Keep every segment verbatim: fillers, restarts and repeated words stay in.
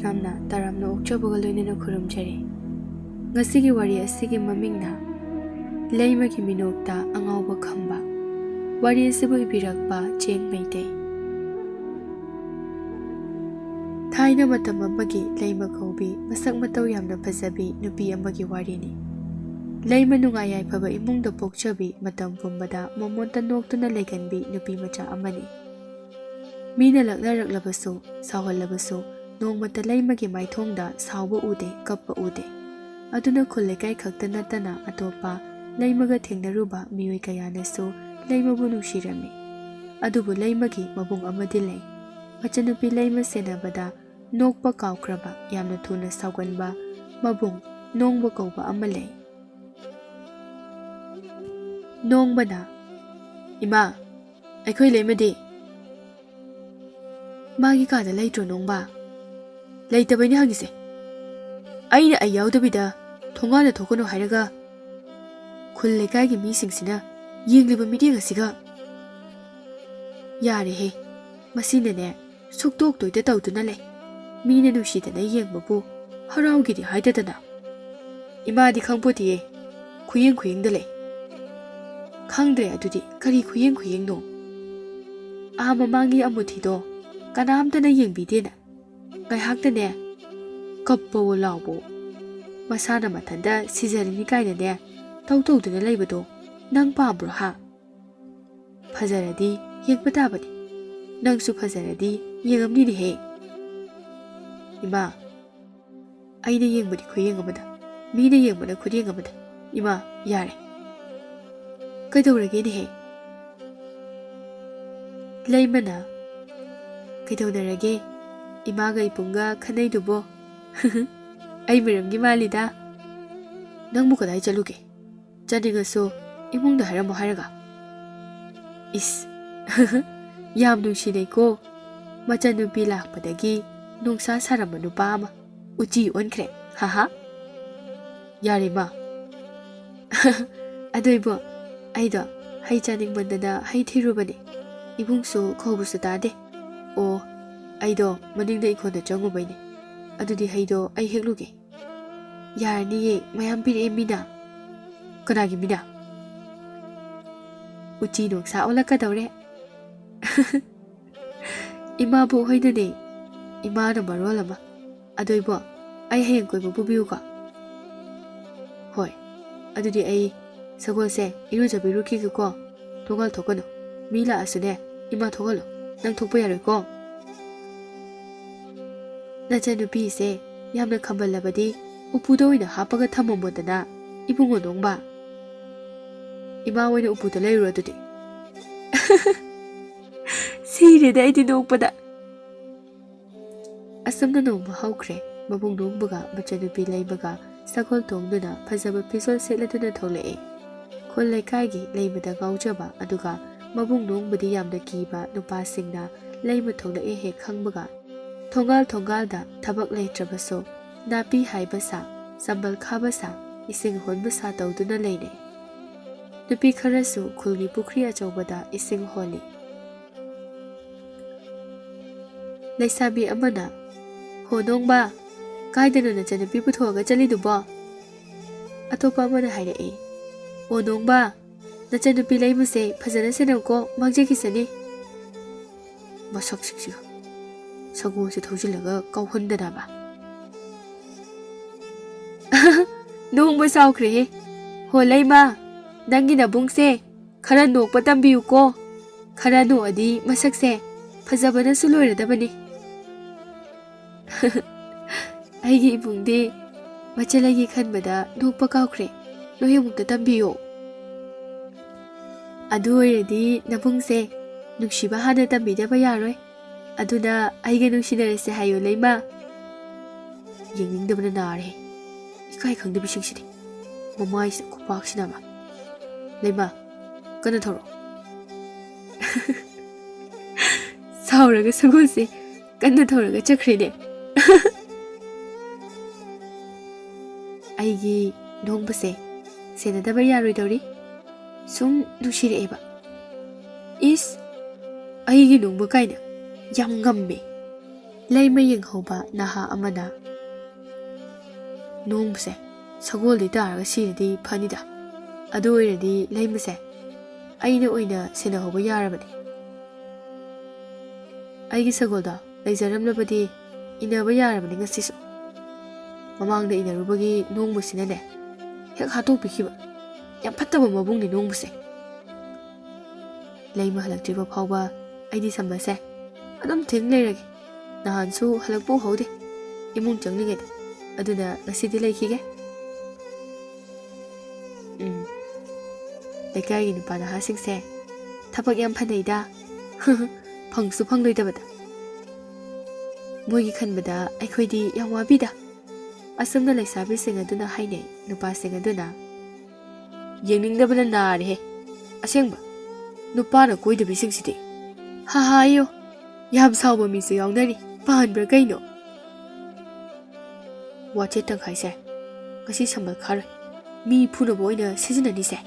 ꯌꯥꯝꯅ ꯇꯔꯥꯝꯅ ꯑꯣꯛꯆꯕꯒ ꯂꯣꯏꯅꯅ ꯈꯨꯔꯨꯝꯖꯔꯤ꯫ ꯉꯁꯤꯒꯤ ꯋꯥꯔꯤ ꯑꯁꯤꯒꯤ ꯃꯃꯤꯡꯅ ꯂꯩꯃꯒꯤ ꯃꯤꯅꯣꯛꯇ ꯑꯉꯥꯎꯕ ꯈꯝꯕ꯫ ꯋꯥꯔꯤ ꯑꯁꯤꯕꯨ ꯏꯕꯤꯔꯛꯄ ꯆꯦꯡ ꯃꯩꯇꯩ꯫ ꯊꯥꯏꯅ ꯃꯇꯝ ꯑꯃꯒꯤ ꯂꯩꯃ ꯀꯧꯕꯤ ꯃꯁꯛ ꯃꯇꯧ ꯌꯥꯝꯅ ꯐꯖꯕꯤ ꯅꯨꯄꯤ ꯑꯃꯒꯤ ꯋꯥꯔꯤꯅꯤ꯫ ꯂꯩꯃ ꯅꯨꯡꯉꯥꯏ ꯌꯥꯏꯐꯕ ꯏꯃꯨꯡꯗ ꯄꯣꯛꯆꯕꯤ, ꯃꯇꯝ ꯄꯨꯝꯕꯗ ꯃꯃꯣꯟꯇ ꯅꯣꯛꯇꯨꯅ ꯂꯩꯒꯟꯕꯤ ꯅꯨꯄꯤ ꯃꯆꯥ ꯑꯃꯅꯤ꯫ ꯃꯤꯅ ꯂꯛꯅꯔꯛꯂꯕꯁꯨ, ꯁꯥꯎꯍꯜꯂꯕꯁꯨ, ꯅꯣꯡꯃꯇ ꯂꯩꯃꯒꯤ ꯃꯥꯏꯊꯣꯡꯗ ꯁꯥꯎꯕ ꯎꯗꯦ, ꯀꯞꯄ ꯎꯗꯦ꯫ ꯑꯗꯨꯅ ꯈꯨꯜ ꯂꯩꯀꯥꯏ ꯈꯛꯇ ꯅꯠꯇꯅ ꯑꯇꯣꯞꯄ ꯂꯩꯃꯒ ꯊꯦꯡꯅꯔꯨꯕ ꯃꯤꯑꯣꯏ ꯀꯌꯥꯅꯁꯨ ꯂꯩꯃꯕꯨ ꯅꯨꯡꯁꯤꯔꯝꯃꯤ꯫ ꯑꯗꯨꯕꯨ ꯂꯩꯃꯒꯤ ꯃꯕꯨꯡ ꯑꯃꯗꯤ ꯂꯩ꯫ ꯃꯆꯟꯅꯨꯄꯤ ꯂꯩꯃ ꯁꯦꯟꯅꯕꯗ ꯅꯣꯛꯄ ꯀꯥꯎꯈ꯭ꯔꯕ, ꯌꯥꯝꯅ ꯊꯨꯅ ꯁꯥꯎꯒꯟꯕ ꯃꯕꯨꯡ ꯅꯣꯡꯕ ꯀꯧꯕ ꯑꯃ ꯂꯩ꯫ ꯅꯣꯡꯕꯅ, "ꯏꯃꯥ, ꯑꯩꯈꯣꯏ ꯂꯩꯃꯗꯤ?" "ꯃꯥꯒꯤ ꯀꯥꯗ ꯂꯩꯇ꯭ꯔꯣ ꯅꯣꯡꯕ?" "ꯂꯩꯇꯕꯩꯅꯦ ꯍꯪꯉꯤꯁꯦ꯫ ꯑꯩꯅ ꯑꯩ ꯌꯥꯎꯗꯕꯤꯗ ꯊꯣꯡꯒꯥꯟꯗ ꯊꯣꯛꯀꯅꯨ ꯍꯥꯏꯔꯒ ꯈꯨꯜ ꯂꯩꯀꯥꯏꯒꯤ ꯃꯤꯁꯤꯡꯁꯤꯅ ꯌꯦꯡꯂꯤꯕ ꯃꯤꯠꯌꯦꯡ ꯑꯁꯤꯒ꯫ ꯌꯥꯔꯦꯍꯦ, ꯃꯁꯤꯅꯅꯦ ꯁꯨꯛꯇꯣꯛ ꯇꯣꯏꯗ ꯇꯧꯗꯨꯅ ꯂꯩ꯫ ꯃꯤꯅ ꯅꯨꯡꯁꯤꯗꯅ ꯌꯦꯡꯕꯕꯨ ꯍꯔꯥꯎꯒꯦꯗꯤ ꯍꯥꯏꯗꯗꯅ꯫ ꯏꯃꯥꯗꯤ ꯈꯪꯄꯣꯠꯇꯤꯌꯦ, ꯈꯨꯌꯦꯡ ꯈꯨꯌꯦꯡꯗ ꯂꯩ꯫ ꯈꯪꯗ꯭ꯔꯦ ꯑꯗꯨꯗꯤ ꯀꯔꯤ ꯈꯨꯌꯦꯡ ꯈꯨꯌꯦꯡꯅꯣ꯫ ꯑꯥ ꯃꯃꯥꯡꯒꯤ ꯑꯃꯨꯊꯤꯗꯣ ꯀꯅꯥꯝꯇꯅ ꯌꯦꯡꯕꯤꯗꯦꯅ ꯉꯥꯏꯍꯥꯛꯇꯅꯦ ꯀꯞꯄꯋꯣ ꯂꯥꯎꯕꯋꯣ꯫ ꯃꯁꯥꯅ ꯃꯊꯟꯇ ꯁꯤꯖꯔꯅꯤ ꯀꯥꯏꯅꯅꯦ ꯇꯧ ꯇꯧꯗꯨꯅ ꯂꯩꯕꯗꯣ ꯅꯪ ꯄꯥꯝꯕ꯭ꯔꯣ ꯍꯥ? ꯐꯖꯔꯗꯤ ꯌꯦꯡꯕ ꯇꯥꯕꯅꯤ꯫ ꯅꯪꯁꯨ ꯐꯖꯔꯗꯤ ꯌꯦꯡꯉꯝꯅꯤꯅꯦꯍꯦ꯫ ꯏꯃꯥ, ꯑꯩꯅ ꯌꯦꯡꯕꯗꯤ ꯈꯨꯌꯦꯡ ꯑꯃꯗ, ꯃꯤꯅ ꯌꯦꯡꯕꯅ ꯈꯨꯌꯦꯡ ꯑꯃꯗ꯫ ꯏꯃꯥ, ꯌꯥꯔꯦ꯫ ꯀꯩꯗꯧꯔꯒꯦꯅꯦꯍꯦ?" ꯂꯩꯃꯅ, "ꯀꯩꯗꯧꯅꯔꯒꯦ? ꯏꯃꯥꯒ ꯏꯕꯨꯡꯒ ꯈꯟꯅꯩꯗꯨꯕꯣ? ꯑꯩ ꯃꯔꯝꯒꯤ ꯃꯥꯜꯂꯤꯗ꯫ ꯅꯪꯕꯨ ꯀꯗꯥꯏ ꯆꯠꯂꯨꯒꯦ? ꯆꯠꯅꯤꯡꯉꯁꯨ ꯏꯃꯨꯡꯗ ꯍꯥꯏꯔꯝꯃꯣ ꯍꯥꯏꯔꯒ?" ꯏꯁ, ꯌꯥꯝ ꯅꯨꯡꯁꯤꯅꯩꯀꯣ꯫ ꯃꯆꯟꯅꯨꯄꯤ ꯂꯥꯛꯄꯗꯒꯤ ꯅꯨꯡꯁꯥ ꯁꯥꯔꯝꯕ ꯅꯨꯄꯥ ꯑꯃ ꯎꯆꯤ ꯑꯣꯟꯈ꯭ꯔꯦ꯫ ꯍꯥꯍꯥ꯫ ꯌꯥꯔꯦ ꯃꯥ꯫ ꯑꯗꯣ ꯏꯕꯣ, ꯑꯩꯗꯣ ꯍꯩ ꯆꯥꯅꯤꯡꯃꯟꯗꯅ ꯍꯩ ꯊꯤꯔꯨꯕꯅꯦ꯫ ꯏꯕꯨꯡꯁꯨ ꯀꯧꯕꯁꯨ ꯇꯥꯗꯦ꯫ ꯑꯣ, ꯑꯩꯗꯣ ꯃꯅꯤꯡꯗ ꯏꯪꯈꯣꯜꯗ ꯆꯪꯉꯨꯕꯩꯅꯦ꯫ ꯑꯗꯨꯗꯤ ꯍꯩꯗꯣ ꯑꯩ ꯍꯦꯛꯂꯨꯒꯦ꯫ ꯌꯥꯔꯅꯤꯌꯦ, ꯃꯌꯥꯝ ꯄꯤꯔꯛꯑꯦ ꯃꯤꯅ꯫ ꯀꯅꯥꯒꯤ ꯃꯤꯅ? ꯎꯆꯤ ꯅꯣꯡꯁꯥ ꯑꯣꯜꯂꯛꯀꯗꯧꯔꯦ꯫ ꯏꯃꯥꯕꯣꯛ ꯍꯣꯏꯅꯅꯦ꯫ ꯏꯃꯥꯅ ꯃꯔꯣꯜ ꯑꯃ꯫ ꯑꯗꯣ ꯏꯕꯣꯛ, ꯑꯩ ꯍꯌꯦꯡ ꯀꯣꯏꯕ ꯄꯨꯕꯤꯌꯨꯀꯣ꯫ ꯍꯣꯏ, ꯑꯗꯨꯗꯤ ꯑꯩ ꯁꯒꯣꯜꯁꯦ ꯏꯔꯨꯖꯕꯤꯔꯨꯈꯤꯒꯦꯀꯣ꯫ ꯊꯣꯡꯒꯥꯜ ꯊꯣꯛꯀꯅꯨ꯫ ꯃꯤ ꯂꯥꯛꯑꯁꯨꯅꯦ, ꯏꯃꯥ ꯊꯣꯛꯍꯜꯂꯨ꯫ ꯅꯪ ꯊꯣꯛꯄ ꯌꯥꯔꯣꯏꯀꯣ꯫ ꯅꯆꯟꯅꯨꯄꯤꯁꯦ ꯌꯥꯝꯅ ꯈꯝꯕꯜꯂꯕꯗꯤ ꯎꯄꯨꯗ ꯑꯣꯏꯅ ꯍꯥꯞꯄꯒ ꯊꯝꯃꯝꯃꯣꯗꯅ, ꯏꯕꯨꯡꯉꯣ ꯅꯣꯡꯕ꯫ ꯏꯃꯥ ꯑꯣꯏꯅ ꯎꯄꯨꯗ ꯂꯩꯔꯨꯔꯣ ꯑꯗꯨꯗꯤ꯫ ꯁꯤꯔꯦꯗ ꯑꯩꯗꯤ ꯅꯣꯛꯄꯗ꯫ ꯑꯁꯨꯝꯅ ꯅꯣꯡꯃ ꯍꯧꯈ꯭ꯔꯦ꯫ ꯃꯕꯨꯡ ꯅꯣꯡꯕꯒ ꯃꯆꯟꯅꯨꯄꯤ ꯂꯩꯃꯒ ꯁꯒꯣꯜ ꯇꯣꯡꯗꯨꯅ ꯐꯖꯕ ꯐꯤꯖꯣꯜ ꯁꯦꯠꯂꯗꯨꯅ ꯊꯣꯛꯂꯛꯑꯦ꯫ ꯈꯨꯜ ꯂꯩꯀꯥꯏꯒꯤ ꯂꯩꯃꯗ ꯉꯥꯎꯖꯕ ꯑꯗꯨꯒ ꯃꯕꯨꯡ ꯅꯣꯡꯕꯗꯤ ꯌꯥꯝꯅ ꯀꯤꯕ ꯅꯨꯄꯥꯁꯤꯡꯅ ꯂꯩꯃ ꯊꯣꯛꯂꯛꯑꯦ ꯍꯦꯛ ꯈꯪꯕꯒ ꯊꯣꯡꯒꯥꯜ ꯊꯣꯡꯒꯥꯜꯗ ꯊꯕꯛ ꯂꯩꯇ꯭ꯔꯕꯁꯨ ꯅꯥꯄꯤ ꯍꯥꯏꯕ ꯁꯥ, ꯆꯝꯕꯜ ꯈꯥꯕ ꯁꯥ, ꯏꯁꯤꯡ ꯍꯣꯟꯕ ꯁꯥ ꯇꯧꯗꯨꯅ ꯂꯩꯅꯩ꯫ ꯅꯨꯄꯤ ꯈꯔꯁꯨ ꯈꯨꯜꯒꯤ ꯄꯨꯈ꯭ꯔꯤ ꯑꯆꯧꯕꯗ ꯏꯁꯤꯡ ꯍꯣꯜꯂꯤ꯫ ꯂꯩꯁꯥꯕꯤ ꯑꯃꯅ, "ꯍꯣ ꯅꯣꯡꯕ, ꯀꯥꯏꯗꯅꯣ ꯅꯆꯟꯅꯨꯄꯤ ꯄꯨꯊꯣꯛꯑꯒ ꯆꯠꯂꯤꯗꯨꯕꯣ?" ꯑꯇꯣꯞꯄ ꯑꯃꯅ ꯍꯥꯏꯔꯛꯏ, "ꯑꯣ ꯅꯣꯡꯕ, ꯅꯆꯟꯅꯨꯄꯤ ꯂꯩꯃꯁꯦ ꯐꯖꯅ ꯁꯦꯟꯅꯧꯀꯣ, ꯃꯥꯡꯖꯈꯤꯁꯅꯤ꯫" ꯃꯁꯛꯁꯤꯡꯁꯤꯒ ꯁꯒꯣꯜꯁꯦ ꯊꯧꯖꯤꯜꯂꯒ ꯀꯥꯎꯍꯟꯗꯅꯕ꯫ ꯅꯣꯡꯕ ꯁꯥꯎꯈ꯭ꯔꯦꯍꯦ꯫ "ꯍꯣ ꯂꯩꯃ, ꯅꯪꯒꯤ ꯅꯕꯨꯡꯁꯦ ꯈꯔ ꯅꯣꯛꯄ ꯇꯝꯕꯤꯌꯨꯀꯣ꯫ ꯈꯔ ꯅꯣꯛꯑꯗꯤ ꯃꯁꯛꯁꯦ ꯐꯖꯕꯅꯁꯨ ꯂꯣꯏꯔꯗꯕꯅꯤ꯫" ꯑꯩꯒꯤ ꯏꯕꯨꯡꯗꯤ ꯃꯆꯜ ꯑꯩꯒꯤ ꯈꯟꯕꯗ ꯅꯣꯛꯄ ꯀꯥꯎꯈ꯭ꯔꯦ꯫ ꯅꯣꯏ ꯑꯃꯨꯛꯇ ꯇꯝꯕꯤꯌꯣ꯫ ꯑꯗꯨ ꯑꯣꯏꯔꯗꯤ ꯅꯕꯨꯡꯁꯦ ꯅꯨꯡꯁꯤꯕ ꯍꯥꯟꯅ ꯇꯝꯕꯤꯗꯕ ꯌꯥꯔꯣꯏ꯫ ꯑꯗꯨꯅ ꯑꯩꯒ ꯅꯨꯡꯁꯤꯅꯔꯁꯦ ꯍꯥꯏꯌꯣ ꯂꯩꯃ꯫ ꯌꯦꯡꯅꯤꯡꯗꯕꯅ ꯅꯥꯔꯦ꯫ ꯏꯀꯥꯏ ꯈꯪꯗꯕꯤꯁꯤꯡꯁꯤꯗꯤ꯫ ꯃꯃꯥꯏꯁꯤꯗ ꯈꯨꯄꯥꯛꯁꯤꯅ ꯑꯃ꯫ ꯂꯩꯃ, ꯀꯟꯅ ꯊꯧꯔꯣ꯫ ꯁꯥꯎꯔꯒ ꯁꯒꯣꯜꯁꯦ ꯀꯟꯅ ꯊꯧꯔꯒ ꯆꯠꯈ꯭ꯔꯦꯅꯦ꯫ ꯑꯩꯒꯤ ꯅꯣꯡꯕꯁꯦ ꯁꯦꯟꯅꯗꯕ ꯌꯥꯔꯣꯏꯗꯧꯔꯤ꯫ ꯁꯨꯝ ꯅꯨꯡꯁꯤꯔꯛꯑꯦꯕ꯫ ꯏꯁ, ꯑꯩꯒꯤ ꯅꯣꯡꯕ ꯀꯥꯏꯅ ꯌꯥꯝ ꯉꯝꯃꯦ꯫ ꯂꯩꯃ ꯌꯦꯡꯍꯧꯕ ꯅꯍꯥ ꯑꯃꯅ, "ꯅꯣꯡꯕꯁꯦ ꯁꯒꯣꯜꯗꯩ ꯇꯥꯔꯒ ꯁꯤꯔꯗꯤ ꯐꯅꯤꯗ꯫ ꯑꯗꯨ ꯑꯣꯏꯔꯗꯤ ꯂꯩꯃꯁꯦ ꯑꯩꯅ ꯑꯣꯏꯅ ꯁꯦꯟꯅꯍꯧꯕ ꯌꯥꯔꯕꯅꯤ꯫ ꯑꯩꯒꯤ ꯁꯒꯣꯜꯗꯣ ꯂꯩꯖꯔꯝꯂꯕꯗꯤ ꯏꯟꯅꯕ ꯌꯥꯔꯕꯅꯤ ꯉꯁꯤꯁꯨ꯫ ꯃꯃꯥꯡꯗ ꯏꯟꯅꯔꯨꯕꯒꯤ ꯅꯣꯡꯕꯁꯤꯅꯅꯦ ꯍꯦꯛ ꯍꯥꯠꯇꯣꯛꯄꯤꯈꯤꯕ꯫ ꯌꯥꯝ ꯐꯠꯇꯕ ꯃꯕꯨꯡꯅꯤ ꯅꯣꯡꯕꯁꯦ꯫ ꯂꯩꯃ ꯍꯜꯂꯛꯇ꯭ꯔꯤꯕ ꯐꯥꯎꯕ ꯑꯩꯗꯤ ꯁꯝꯕꯜꯁꯦ ꯑꯗꯨꯝ ꯊꯤꯡ ꯂꯩꯔꯒꯦ꯫ ꯅꯍꯥꯟꯁꯨ ꯍꯜꯂꯛꯄ ꯎꯍꯧꯗꯦ ꯏꯃꯨꯡ ꯆꯪꯂꯤꯉꯩꯗ꯫ ꯑꯗꯨꯅ ꯉꯁꯤꯗꯤ ꯂꯩꯈꯤꯒꯦ꯫ ꯎꯝ, ꯂꯩꯀꯥꯏꯒꯤ ꯅꯨꯄꯥ ꯅꯍꯥꯁꯤꯡꯁꯦ ꯊꯕꯛ ꯌꯥꯝ ꯐꯅꯩꯗ꯫ ꯐꯪꯁꯨ ꯐꯪꯂꯣꯏꯗꯕꯗ꯫ ꯃꯣꯏꯒꯤ ꯈꯟꯕꯗ ꯑꯩꯈꯣꯏꯗꯤ ꯌꯥꯝ ꯋꯥꯕꯤꯗ", ꯑꯁꯨꯝꯅ ꯂꯩꯁꯥꯕꯤꯁꯤꯡ ꯑꯗꯨꯅ ꯍꯥꯏꯅꯩ꯫ ꯅꯨꯄꯥꯁꯤꯡ ꯑꯗꯨꯅ, "ꯌꯦꯡꯅꯤꯡꯗꯕꯅ ꯅꯥꯔꯦꯍꯦ꯫ ꯑꯁꯦꯡꯕ, ꯅꯨꯄꯥꯅ ꯀꯣꯏꯗꯕꯤꯁꯤꯡꯁꯤꯗꯤ꯫ ꯍꯥ ꯍꯥ, ꯑꯌꯣ, ꯌꯥꯝ ꯁꯥꯎꯕ ꯃꯤꯁꯨ ꯌꯥꯎꯅꯔꯤ꯫ ꯄꯥꯟꯕ꯭ꯔꯥ ꯀꯩꯅꯣ?" "ꯋꯥꯆꯦꯠ ꯇꯪꯈꯥꯏꯁꯦ ꯉꯁꯤ ꯁꯝꯕꯜ ꯈꯥꯔꯣꯏ꯫ ꯃꯤ ꯐꯨꯅꯕ ꯑꯣꯏꯅ ꯁꯤꯖꯤꯟꯅꯅꯤꯁꯦ꯫"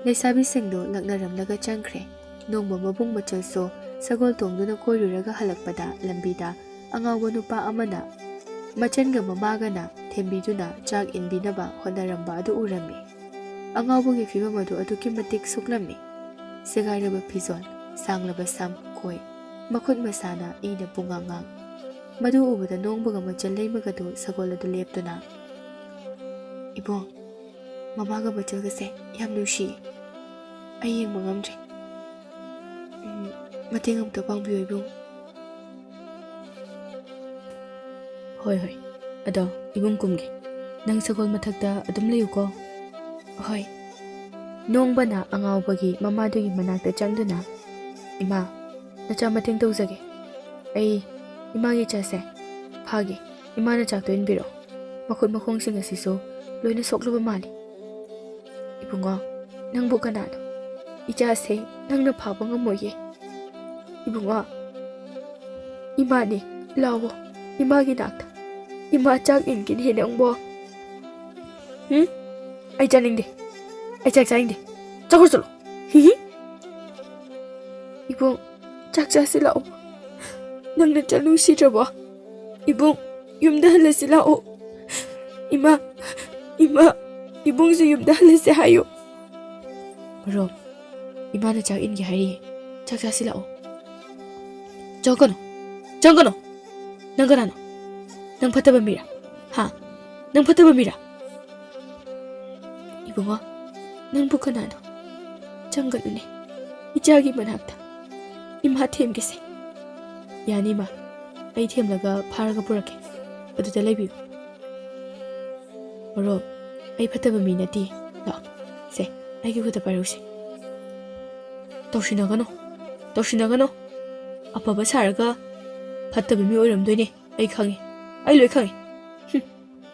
ꯂꯩꯁꯥꯕꯤꯁꯤꯡꯗꯣ ꯂꯛꯅꯔꯝꯂꯒ ꯆꯪꯈ꯭ꯔꯦ꯫ ꯅꯣꯡꯃ ꯃꯕꯨꯡ ꯃꯆꯜꯁꯨ ꯁꯒꯣꯜ ꯇꯣꯡꯗꯨꯅ ꯀꯣꯏꯔꯨꯔꯒ ꯍꯜꯂꯛꯄꯗ ꯂꯝꯕꯤꯗ ꯑꯉꯥꯎꯕ ꯅꯨꯄꯥ ꯑꯃꯅ ꯃꯆꯟꯒ ꯃꯃꯥꯒꯅ ꯊꯦꯝꯕꯤꯗꯨꯅ ꯆꯥꯛ ꯏꯟꯕꯤꯅꯕ ꯍꯣꯠꯅꯔꯝꯕ ꯑꯗꯨ ꯎꯔꯝꯃꯤ꯫ ꯑꯉꯥꯎꯕꯒꯤ ꯐꯤꯕꯝ ꯑꯗꯨ ꯑꯗꯨꯛꯀꯤ ꯃꯇꯤꯛ ꯁꯣꯛꯂꯝꯃꯤ꯫ ꯁꯦꯒꯥꯏꯔꯕ ꯐꯤꯖꯣꯜ, ꯁꯥꯡꯂꯕ ꯁꯝ, ꯀꯣꯏ, ꯃꯈꯨꯠ ꯃꯁꯥꯅ ꯏꯅ ꯄꯨꯡꯉꯥꯡ ꯉꯥꯡ꯫ ꯃꯗꯨ ꯎꯕꯗ ꯅꯣꯡꯕꯒ ꯃꯆꯜ ꯂꯩꯃꯒꯗꯨ ꯁꯒꯣꯜ ꯑꯗꯨ ꯂꯦꯞꯇꯨꯅ, "ꯏꯕꯨꯡ, ꯃꯃꯥꯒ ꯃꯆꯜꯒꯁꯦ ꯌꯥꯝ ꯅꯨꯡꯁꯤꯌꯦ꯫ ꯑꯩ ꯌꯦꯡꯕ ꯉꯝꯗ꯭ꯔꯦ꯫ ꯎꯝ, ꯃꯇꯦꯡ ꯑꯝꯇ ꯄꯥꯡꯕꯤꯌꯨ ꯏꯕꯨꯡ꯫" "ꯍꯣꯏ, ꯍꯣꯏ꯫ ꯑꯗꯣ ꯏꯕꯨꯡ ꯀꯨꯝꯒꯦ꯫ ꯅꯪ ꯁꯒꯣꯜ ꯃꯊꯛꯇ ꯑꯗꯨꯝ ꯂꯩꯌꯨꯀꯣ꯫" "ꯍꯣꯏ꯫" ꯅꯣꯡꯕꯅ ꯑꯉꯥꯎꯕꯒꯤ ꯃꯃꯥꯗꯨꯒꯤ ꯃꯅꯥꯛꯇ ꯆꯪꯗꯨꯅ, "ꯏꯃꯥ, ꯅꯆꯥ ꯃꯇꯦꯡ ꯇꯧꯖꯒꯦ꯫ ꯑꯩ ꯏꯃꯥꯒꯤ ꯏꯆꯥꯁꯦ ꯐꯥꯒꯦ꯫ ꯏꯃꯥꯅ ꯆꯥꯛꯇꯣ ꯏꯟꯕꯤꯔꯣ꯫ ꯃꯈꯨꯠ ꯃꯈꯣꯡꯁꯤꯡ ꯑꯁꯤꯁꯨ ꯂꯣꯏꯅ ꯁꯣꯛꯂꯕ ꯃꯥꯜꯂꯤ꯫" "ꯏꯕꯨꯡꯉꯣ, ꯅꯪꯕꯨ ꯀꯅꯥꯅꯣ? ꯏꯆꯥꯁꯦ ꯅꯪꯅ ꯐꯥꯕ ꯉꯝꯃꯣꯏꯌꯦ꯫" "ꯏꯕꯨꯡꯉꯣ, ꯏꯃꯥꯅꯤ, ꯂꯥꯛꯑꯣ, ꯏꯃꯥꯒꯤ ꯅꯥꯛꯇ꯫ ꯏꯃꯥ ꯆꯥꯛ ꯏꯟꯒꯤꯅꯤ ꯅꯪꯕꯣ꯫" "ꯎꯝ? ꯑꯩ ꯆꯥꯅꯤꯡꯗꯦ꯫ ꯑꯩ ꯆꯥꯛ ꯆꯥꯅꯤꯡꯗꯦ꯫ ꯆꯠꯈ꯭ꯔꯣ ꯆꯠꯂꯣ꯫ ꯍꯤ ꯍꯤ꯫ ꯏꯕꯨꯡ, ꯆꯥꯛ ꯆꯥꯁꯤ ꯂꯥꯛꯑꯣ꯫ ꯅꯪ ꯅꯆꯥ ꯅꯨꯡꯁꯤꯗ꯭ꯔꯕꯣ? ꯏꯕꯨꯡ, ꯌꯨꯝꯗ ꯍꯜꯂꯁꯤ ꯂꯥꯛꯑꯣ꯫ ꯏꯃꯥ, ꯏꯃꯥ, ꯏꯕꯨꯡꯁꯨ ꯌꯨꯝꯗ ꯍꯜꯂꯁꯤ ꯍꯥꯏꯌꯨ꯫ ꯃꯔꯣꯝ, ꯏꯃꯥꯅ ꯆꯥꯛ ꯏꯟꯒꯦ ꯍꯥꯏꯔꯤꯌꯦ꯫ ꯆꯥꯛ ꯆꯥꯁꯤ ꯂꯥꯛꯑꯣ꯫ ꯆꯪꯉꯛꯀꯅꯨ, ꯆꯪꯉꯛꯀꯅꯨ꯫ ꯅꯪ ꯀꯅꯥꯅꯣ? ꯅꯪ ꯐꯠꯇꯕ ꯃꯤꯔꯥ? ꯍꯥ? ꯅꯪ ꯐꯠꯇꯕ ꯃꯤꯔꯥ? ꯏꯕꯨꯡꯉꯣ, ꯅꯪꯕꯨ ꯀꯅꯥꯅꯣ? ꯆꯪꯒꯅꯨꯅꯦ, ꯏꯆꯥꯒꯤ ꯃꯅꯥꯛꯇ꯫ ꯏꯃꯥ ꯊꯦꯝꯒꯦꯁꯦ꯫ ꯌꯥꯅꯤ, ꯏꯃꯥ꯫ ꯑꯩ ꯊꯦꯝꯂꯒ ꯐꯥꯔꯒ ꯄꯨꯔꯛꯀꯦ꯫ ꯑꯗꯨꯗ ꯂꯩꯕꯤꯌꯨ꯫ ꯃꯔꯣꯝ, ꯑꯩ ꯐꯠꯇꯕ ꯃꯤ ꯅꯠꯇꯦ꯫ ꯂꯥꯛꯑꯣ꯫ ꯁꯦ, ꯑꯩꯒꯤ ꯈꯨꯠꯇ ꯄꯥꯏꯔꯛꯎꯁꯦ꯫ ꯇꯧꯁꯤꯟꯅꯒꯅꯨ꯫ ꯇꯧꯁꯤꯟꯅꯒꯅꯨ꯫ ꯑꯐꯕ ꯁꯥꯔꯒ ꯐꯠꯇꯕ ꯃꯤ ꯑꯣꯏꯔꯝꯗꯣꯏꯅꯦ꯫ ꯑꯩ ꯈꯪꯉꯦ꯫ ꯑꯩ ꯂꯣꯏ ꯈꯪꯉꯦ꯫ ꯍꯨꯝ,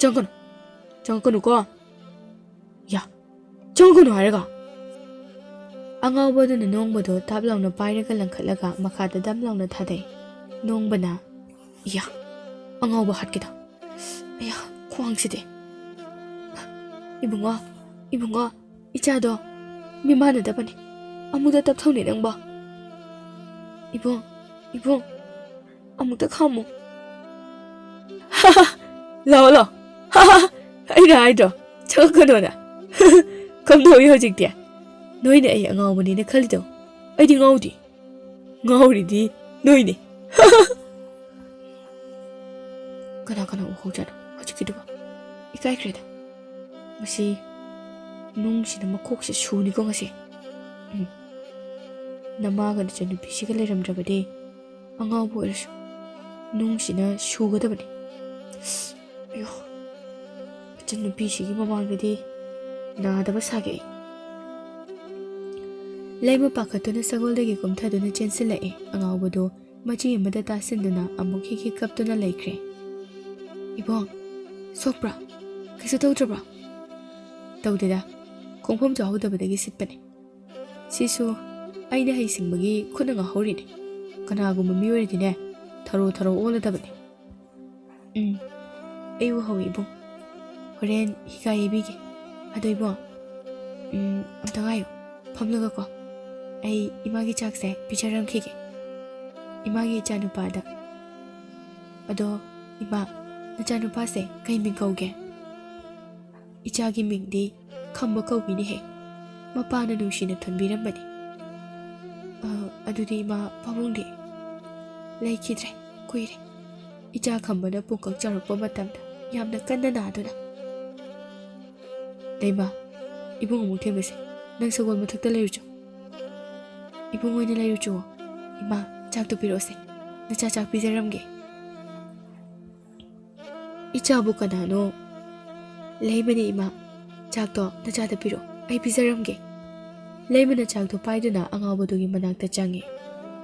ꯆꯪꯒꯅꯨ꯫ ꯆꯪꯉꯛꯀꯅꯨꯀꯣ꯫ ꯌꯥ, ꯆꯪꯉꯛꯀꯅꯨ ꯍꯥꯏꯔꯒ꯫ ꯑꯉꯥꯎꯕ ꯑꯗꯨꯅ ꯅꯣꯡꯕꯗꯣ ꯇꯥꯞ ꯂꯥꯎꯅ ꯄꯥꯏꯔꯒ ꯂꯪꯈꯠꯂꯒ ꯃꯈꯥꯗ ꯗꯝ ꯂꯥꯎꯅ ꯊꯥꯗꯩ꯫ ꯅꯣꯡꯕꯅ, ꯏꯌꯥ, ꯑꯉꯥꯎꯕ ꯍꯥꯠꯀꯦꯗ꯫ ꯑꯌꯥ, ꯈ꯭ꯋꯥꯡꯁꯤꯗꯤ꯫ ꯏꯕꯨꯡꯉꯣ, ꯏꯕꯨꯡꯉꯣ, ꯏꯆꯥꯗꯣ ꯃꯤꯃꯥꯟꯅꯗꯕꯅꯤ꯫ ꯑꯃꯨꯛꯇ ꯇꯞꯊꯧꯅꯦ ꯅꯪꯕꯣ꯫ ꯏꯕꯨꯡ, ꯏꯕꯨꯡ, ꯑꯃꯨꯛꯇ ꯈꯥꯝꯃꯨ꯫ ꯂꯥꯛꯑꯣ, ꯂꯥꯛꯑꯣ꯫ ꯑꯩꯅ ꯍꯥꯏꯗ꯭ꯔꯣ, ꯆꯪꯉꯛꯀꯅꯣꯅ? ꯀꯝꯗꯧꯏ ꯍꯧꯖꯤꯛꯇꯤ? ꯅꯣꯏꯅ ꯑꯩ ꯑꯉꯥꯎꯕꯅꯦꯅ ꯈꯜꯂꯤꯗꯣ? ꯑꯩꯗꯤ ꯉꯥꯎꯗꯦ꯫ ꯉꯥꯎꯔꯤꯗꯤ ꯅꯣꯏꯅꯦ꯫ ꯀꯅꯥ ꯀꯅꯥ ꯎꯍꯧꯖꯥꯠꯅꯣ ꯍꯧꯖꯤꯛꯀꯤꯗꯨꯕꯣ? ꯏꯀꯥꯏꯈ꯭ꯔꯦꯗ꯫ ꯃꯁꯤ ꯅꯨꯡꯁꯤꯅ ꯃꯀꯣꯛꯁꯦ ꯁꯨꯅꯤꯀꯣ ꯉꯁꯤ꯫ ꯎꯝ꯫ ꯅꯃꯥꯒ ꯅꯆꯟꯅꯨꯄꯤꯁꯤꯒ ꯂꯩꯔꯝꯗ꯭ꯔꯕꯗꯤ ꯑꯉꯥꯎꯕ ꯑꯣꯏꯔꯁꯨ ꯅꯨꯡꯁꯤꯅ ꯁꯨꯒꯗꯕꯅꯤ꯫ ꯑꯌꯣ, ꯏꯆꯟꯅꯨꯄꯤꯁꯤꯒꯤ ꯃꯃꯥꯡꯗꯗꯤ ꯅꯥꯗꯕ ꯁꯥꯒꯦ ꯑꯩ꯫ ꯂꯩꯃ ꯄꯥꯈꯠꯇꯨꯅ ꯁꯒꯣꯜꯗꯒꯤ ꯀꯨꯝꯊꯗꯨꯅ ꯆꯦꯟꯁꯤꯜꯂꯛꯑꯦ꯫ ꯑꯉꯥꯎꯕꯗꯣ ꯃꯆꯤ ꯑꯃꯗ ꯇꯥꯁꯤꯟꯗꯨꯅ ꯑꯃꯨꯛ ꯍꯤꯛ ꯍꯤꯛ ꯀꯞꯇꯨꯅ ꯂꯩꯈ꯭ꯔꯦ꯫ "ꯏꯕꯣꯡ, ꯁꯣꯛꯄ꯭ꯔꯥ? ꯀꯩꯁꯨ ꯇꯧꯗ꯭ꯔꯕ꯭ꯔꯥ?" "ꯇꯧꯗꯦꯗ, ꯈꯣꯡꯐꯝ ꯆꯥꯍꯧꯗꯕꯗꯒꯤ ꯁꯤꯠꯄꯅꯦ꯫ ꯁꯤꯁꯨ ꯑꯩꯅ ꯍꯩꯁꯤꯡꯕꯒꯤ ꯈꯨꯠꯅ ꯉꯥꯍꯧꯔꯤꯅꯦ꯫ ꯀꯅꯥꯒꯨꯝꯕ ꯃꯤ ꯑꯣꯏꯔꯗꯤꯅꯦ, ꯊꯔꯣ ꯊꯔꯣ ꯑꯣꯜꯂꯗꯕꯅꯦ꯫" "ꯎꯝ, ꯑꯩ ꯎꯍꯧꯏ ꯏꯕꯨꯡ꯫ ꯍꯣꯔꯦꯟ ꯍꯤꯒꯥꯏ ꯌꯩꯕꯤꯒꯦ꯫ ꯑꯗꯣ ꯏꯕꯨꯡ, ꯎꯝ, ꯑꯝꯇ ꯉꯥꯏꯌꯨ, ꯐꯝꯂꯒꯀꯣ꯫ ꯑꯩ ꯏꯃꯥꯒꯤ ꯆꯥꯛꯁꯦ ꯄꯤꯖꯔꯝꯈꯤꯒꯦ꯫" ꯏꯃꯥꯒꯤ ꯏꯆꯥꯅꯨꯄꯥꯗ꯫ "ꯑꯗꯣ ꯏꯃꯥ, ꯅꯆꯥꯅꯨꯄꯥꯁꯦ ꯀꯩ ꯃꯤꯡ ꯀꯧꯒꯦ?" "ꯏꯆꯥꯒꯤ ꯃꯤꯡꯗꯤ ꯈꯝꯕ ꯀꯧꯕꯤꯅꯦꯍꯦ꯫ ꯃꯄꯥꯅ ꯅꯨꯡꯁꯤꯅ ꯊꯣꯟꯕꯤꯔꯝꯕꯅꯤ꯫" "ꯑ, ꯑꯗꯨꯗꯤ ꯏꯃꯥ, ꯄꯥꯕꯨꯡꯗꯤ?" "ꯂꯩꯈꯤꯗ꯭ꯔꯦ, ꯀꯨꯏꯔꯦ꯫ ꯏꯆꯥ ꯈꯝꯕꯅ ꯄꯨꯡꯀꯛ ꯆꯥꯎꯔꯛꯄ ꯃꯇꯝꯗ ꯌꯥꯝꯅ ꯀꯟꯅ ꯅꯥꯗꯨꯅ꯫" "ꯂꯩꯃ, ꯏꯕꯨꯡ ꯑꯃꯨꯛ ꯊꯦꯡꯅꯁꯦ꯫ ꯅꯪ ꯁꯒꯣꯜ ꯃꯊꯛꯇ ꯂꯩꯔꯨꯆꯣ꯫ ꯏꯕꯨꯡ ꯑꯣꯏꯅ ꯂꯩꯔꯨꯆꯣ꯫ ꯏꯃꯥ, ꯆꯥꯛꯇꯣ ꯄꯤꯔꯛꯑꯣꯁꯦ꯫ ꯅꯆꯥ ꯆꯥꯛ ꯄꯤꯖꯔꯝꯒꯦ꯫" "ꯏꯆꯥꯕꯨ ꯀꯅꯥꯅꯣ?" "ꯂꯩꯃꯅꯦ ꯏꯃꯥ꯫ ꯆꯥꯛꯇꯣ ꯅꯆꯥꯗ ꯄꯤꯔꯛꯑꯣ, ꯑꯩ ꯄꯤꯖꯔꯝꯒꯦ꯫" ꯂꯩꯃꯅ ꯆꯥꯛꯇꯣ ꯄꯥꯏꯗꯨꯅ ꯑꯉꯥꯎꯕꯗꯨꯒꯤ ꯃꯅꯥꯛꯇ ꯆꯪꯉꯦ꯫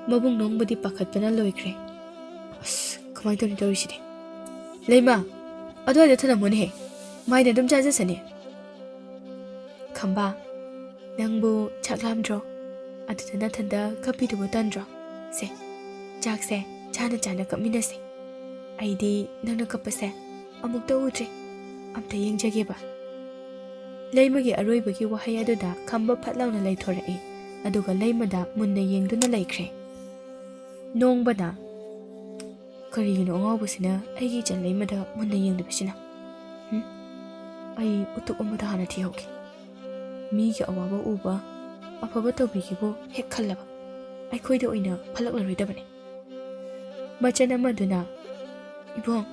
ꯃꯕꯨꯡ ꯅꯣꯡꯕꯗꯤ ꯄꯥꯈꯠꯄꯅ ꯂꯣꯏꯈ꯭ꯔꯦ꯫ "ꯑꯁ, ꯀꯃꯥꯏꯅ ꯇꯧꯅꯤ ꯇꯧꯔꯤꯁꯤꯗꯤ? ꯂꯩꯃ, ꯑꯗꯨꯋꯥꯏꯗ ꯊꯅꯝꯃꯨꯅꯦꯍꯦ꯫ ꯃꯥꯏꯅ ꯑꯗꯨꯝ ꯆꯥꯖꯁꯅꯤ꯫" "ꯈꯝꯕ, ꯅꯪꯕꯨ ꯆꯥꯛ ꯂꯥꯝꯗ꯭ꯔꯣ? ꯑꯗꯨꯗ ꯅꯊꯟꯗ ꯀꯞꯄꯤꯗꯨꯕꯨ ꯇꯟꯗ꯭ꯔꯣ? ꯁꯦ, ꯆꯥꯛꯁꯦ ꯆꯥꯅ ꯆꯥꯅ ꯀꯞꯃꯤꯟꯅꯁꯦ꯫ ꯑꯩꯗꯤ ꯅꯪꯅ ꯀꯞꯄꯁꯦ ꯑꯃꯨꯛꯇ ꯎꯗ꯭ꯔꯤ꯫ ꯑꯝꯇ ꯌꯦꯡꯖꯒꯦꯕ꯫" ꯂꯩꯃꯒꯤ ꯑꯔꯣꯏꯕꯒꯤ ꯋꯥꯍꯩ ꯑꯗꯨꯗ ꯈꯝꯕ ꯐꯠ ꯂꯥꯎꯅ ꯂꯩꯊꯣꯔꯛꯏ, ꯑꯗꯨꯒ ꯂꯩꯃꯗ ꯃꯨꯟꯅ ꯌꯦꯡꯗꯨꯅ ꯂꯩꯈ꯭ꯔꯦ꯫ ꯅꯣꯡꯕꯅ, "ꯀꯔꯤꯒꯤꯅꯣ ꯑꯉꯥꯎꯕꯁꯤꯅ ꯑꯩꯒꯤ ꯏꯆꯟ ꯂꯩꯃꯗ ꯃꯨꯟꯅ ꯌꯦꯡꯂꯤꯕꯁꯤꯅ? ꯍꯨꯝ? ꯑꯩ ꯎꯇꯨꯞ ꯑꯃꯗ ꯍꯥꯟꯅ ꯊꯤꯍꯧꯒꯦ꯫ ꯃꯤꯒꯤ ꯑꯋꯥꯕ ꯎꯕ, ꯑꯐꯕ ꯇꯧꯕꯤꯒꯦꯕꯨ ꯍꯦꯛ ꯈꯜꯂꯕ, ꯑꯩꯈꯣꯏꯗ ꯑꯣꯏꯅ ꯐꯠꯂꯛꯂꯔꯣꯏꯗꯕꯅꯤ꯫" ꯃꯆꯟ ꯑꯃꯗꯨꯅ, "ꯏꯕꯨꯡ,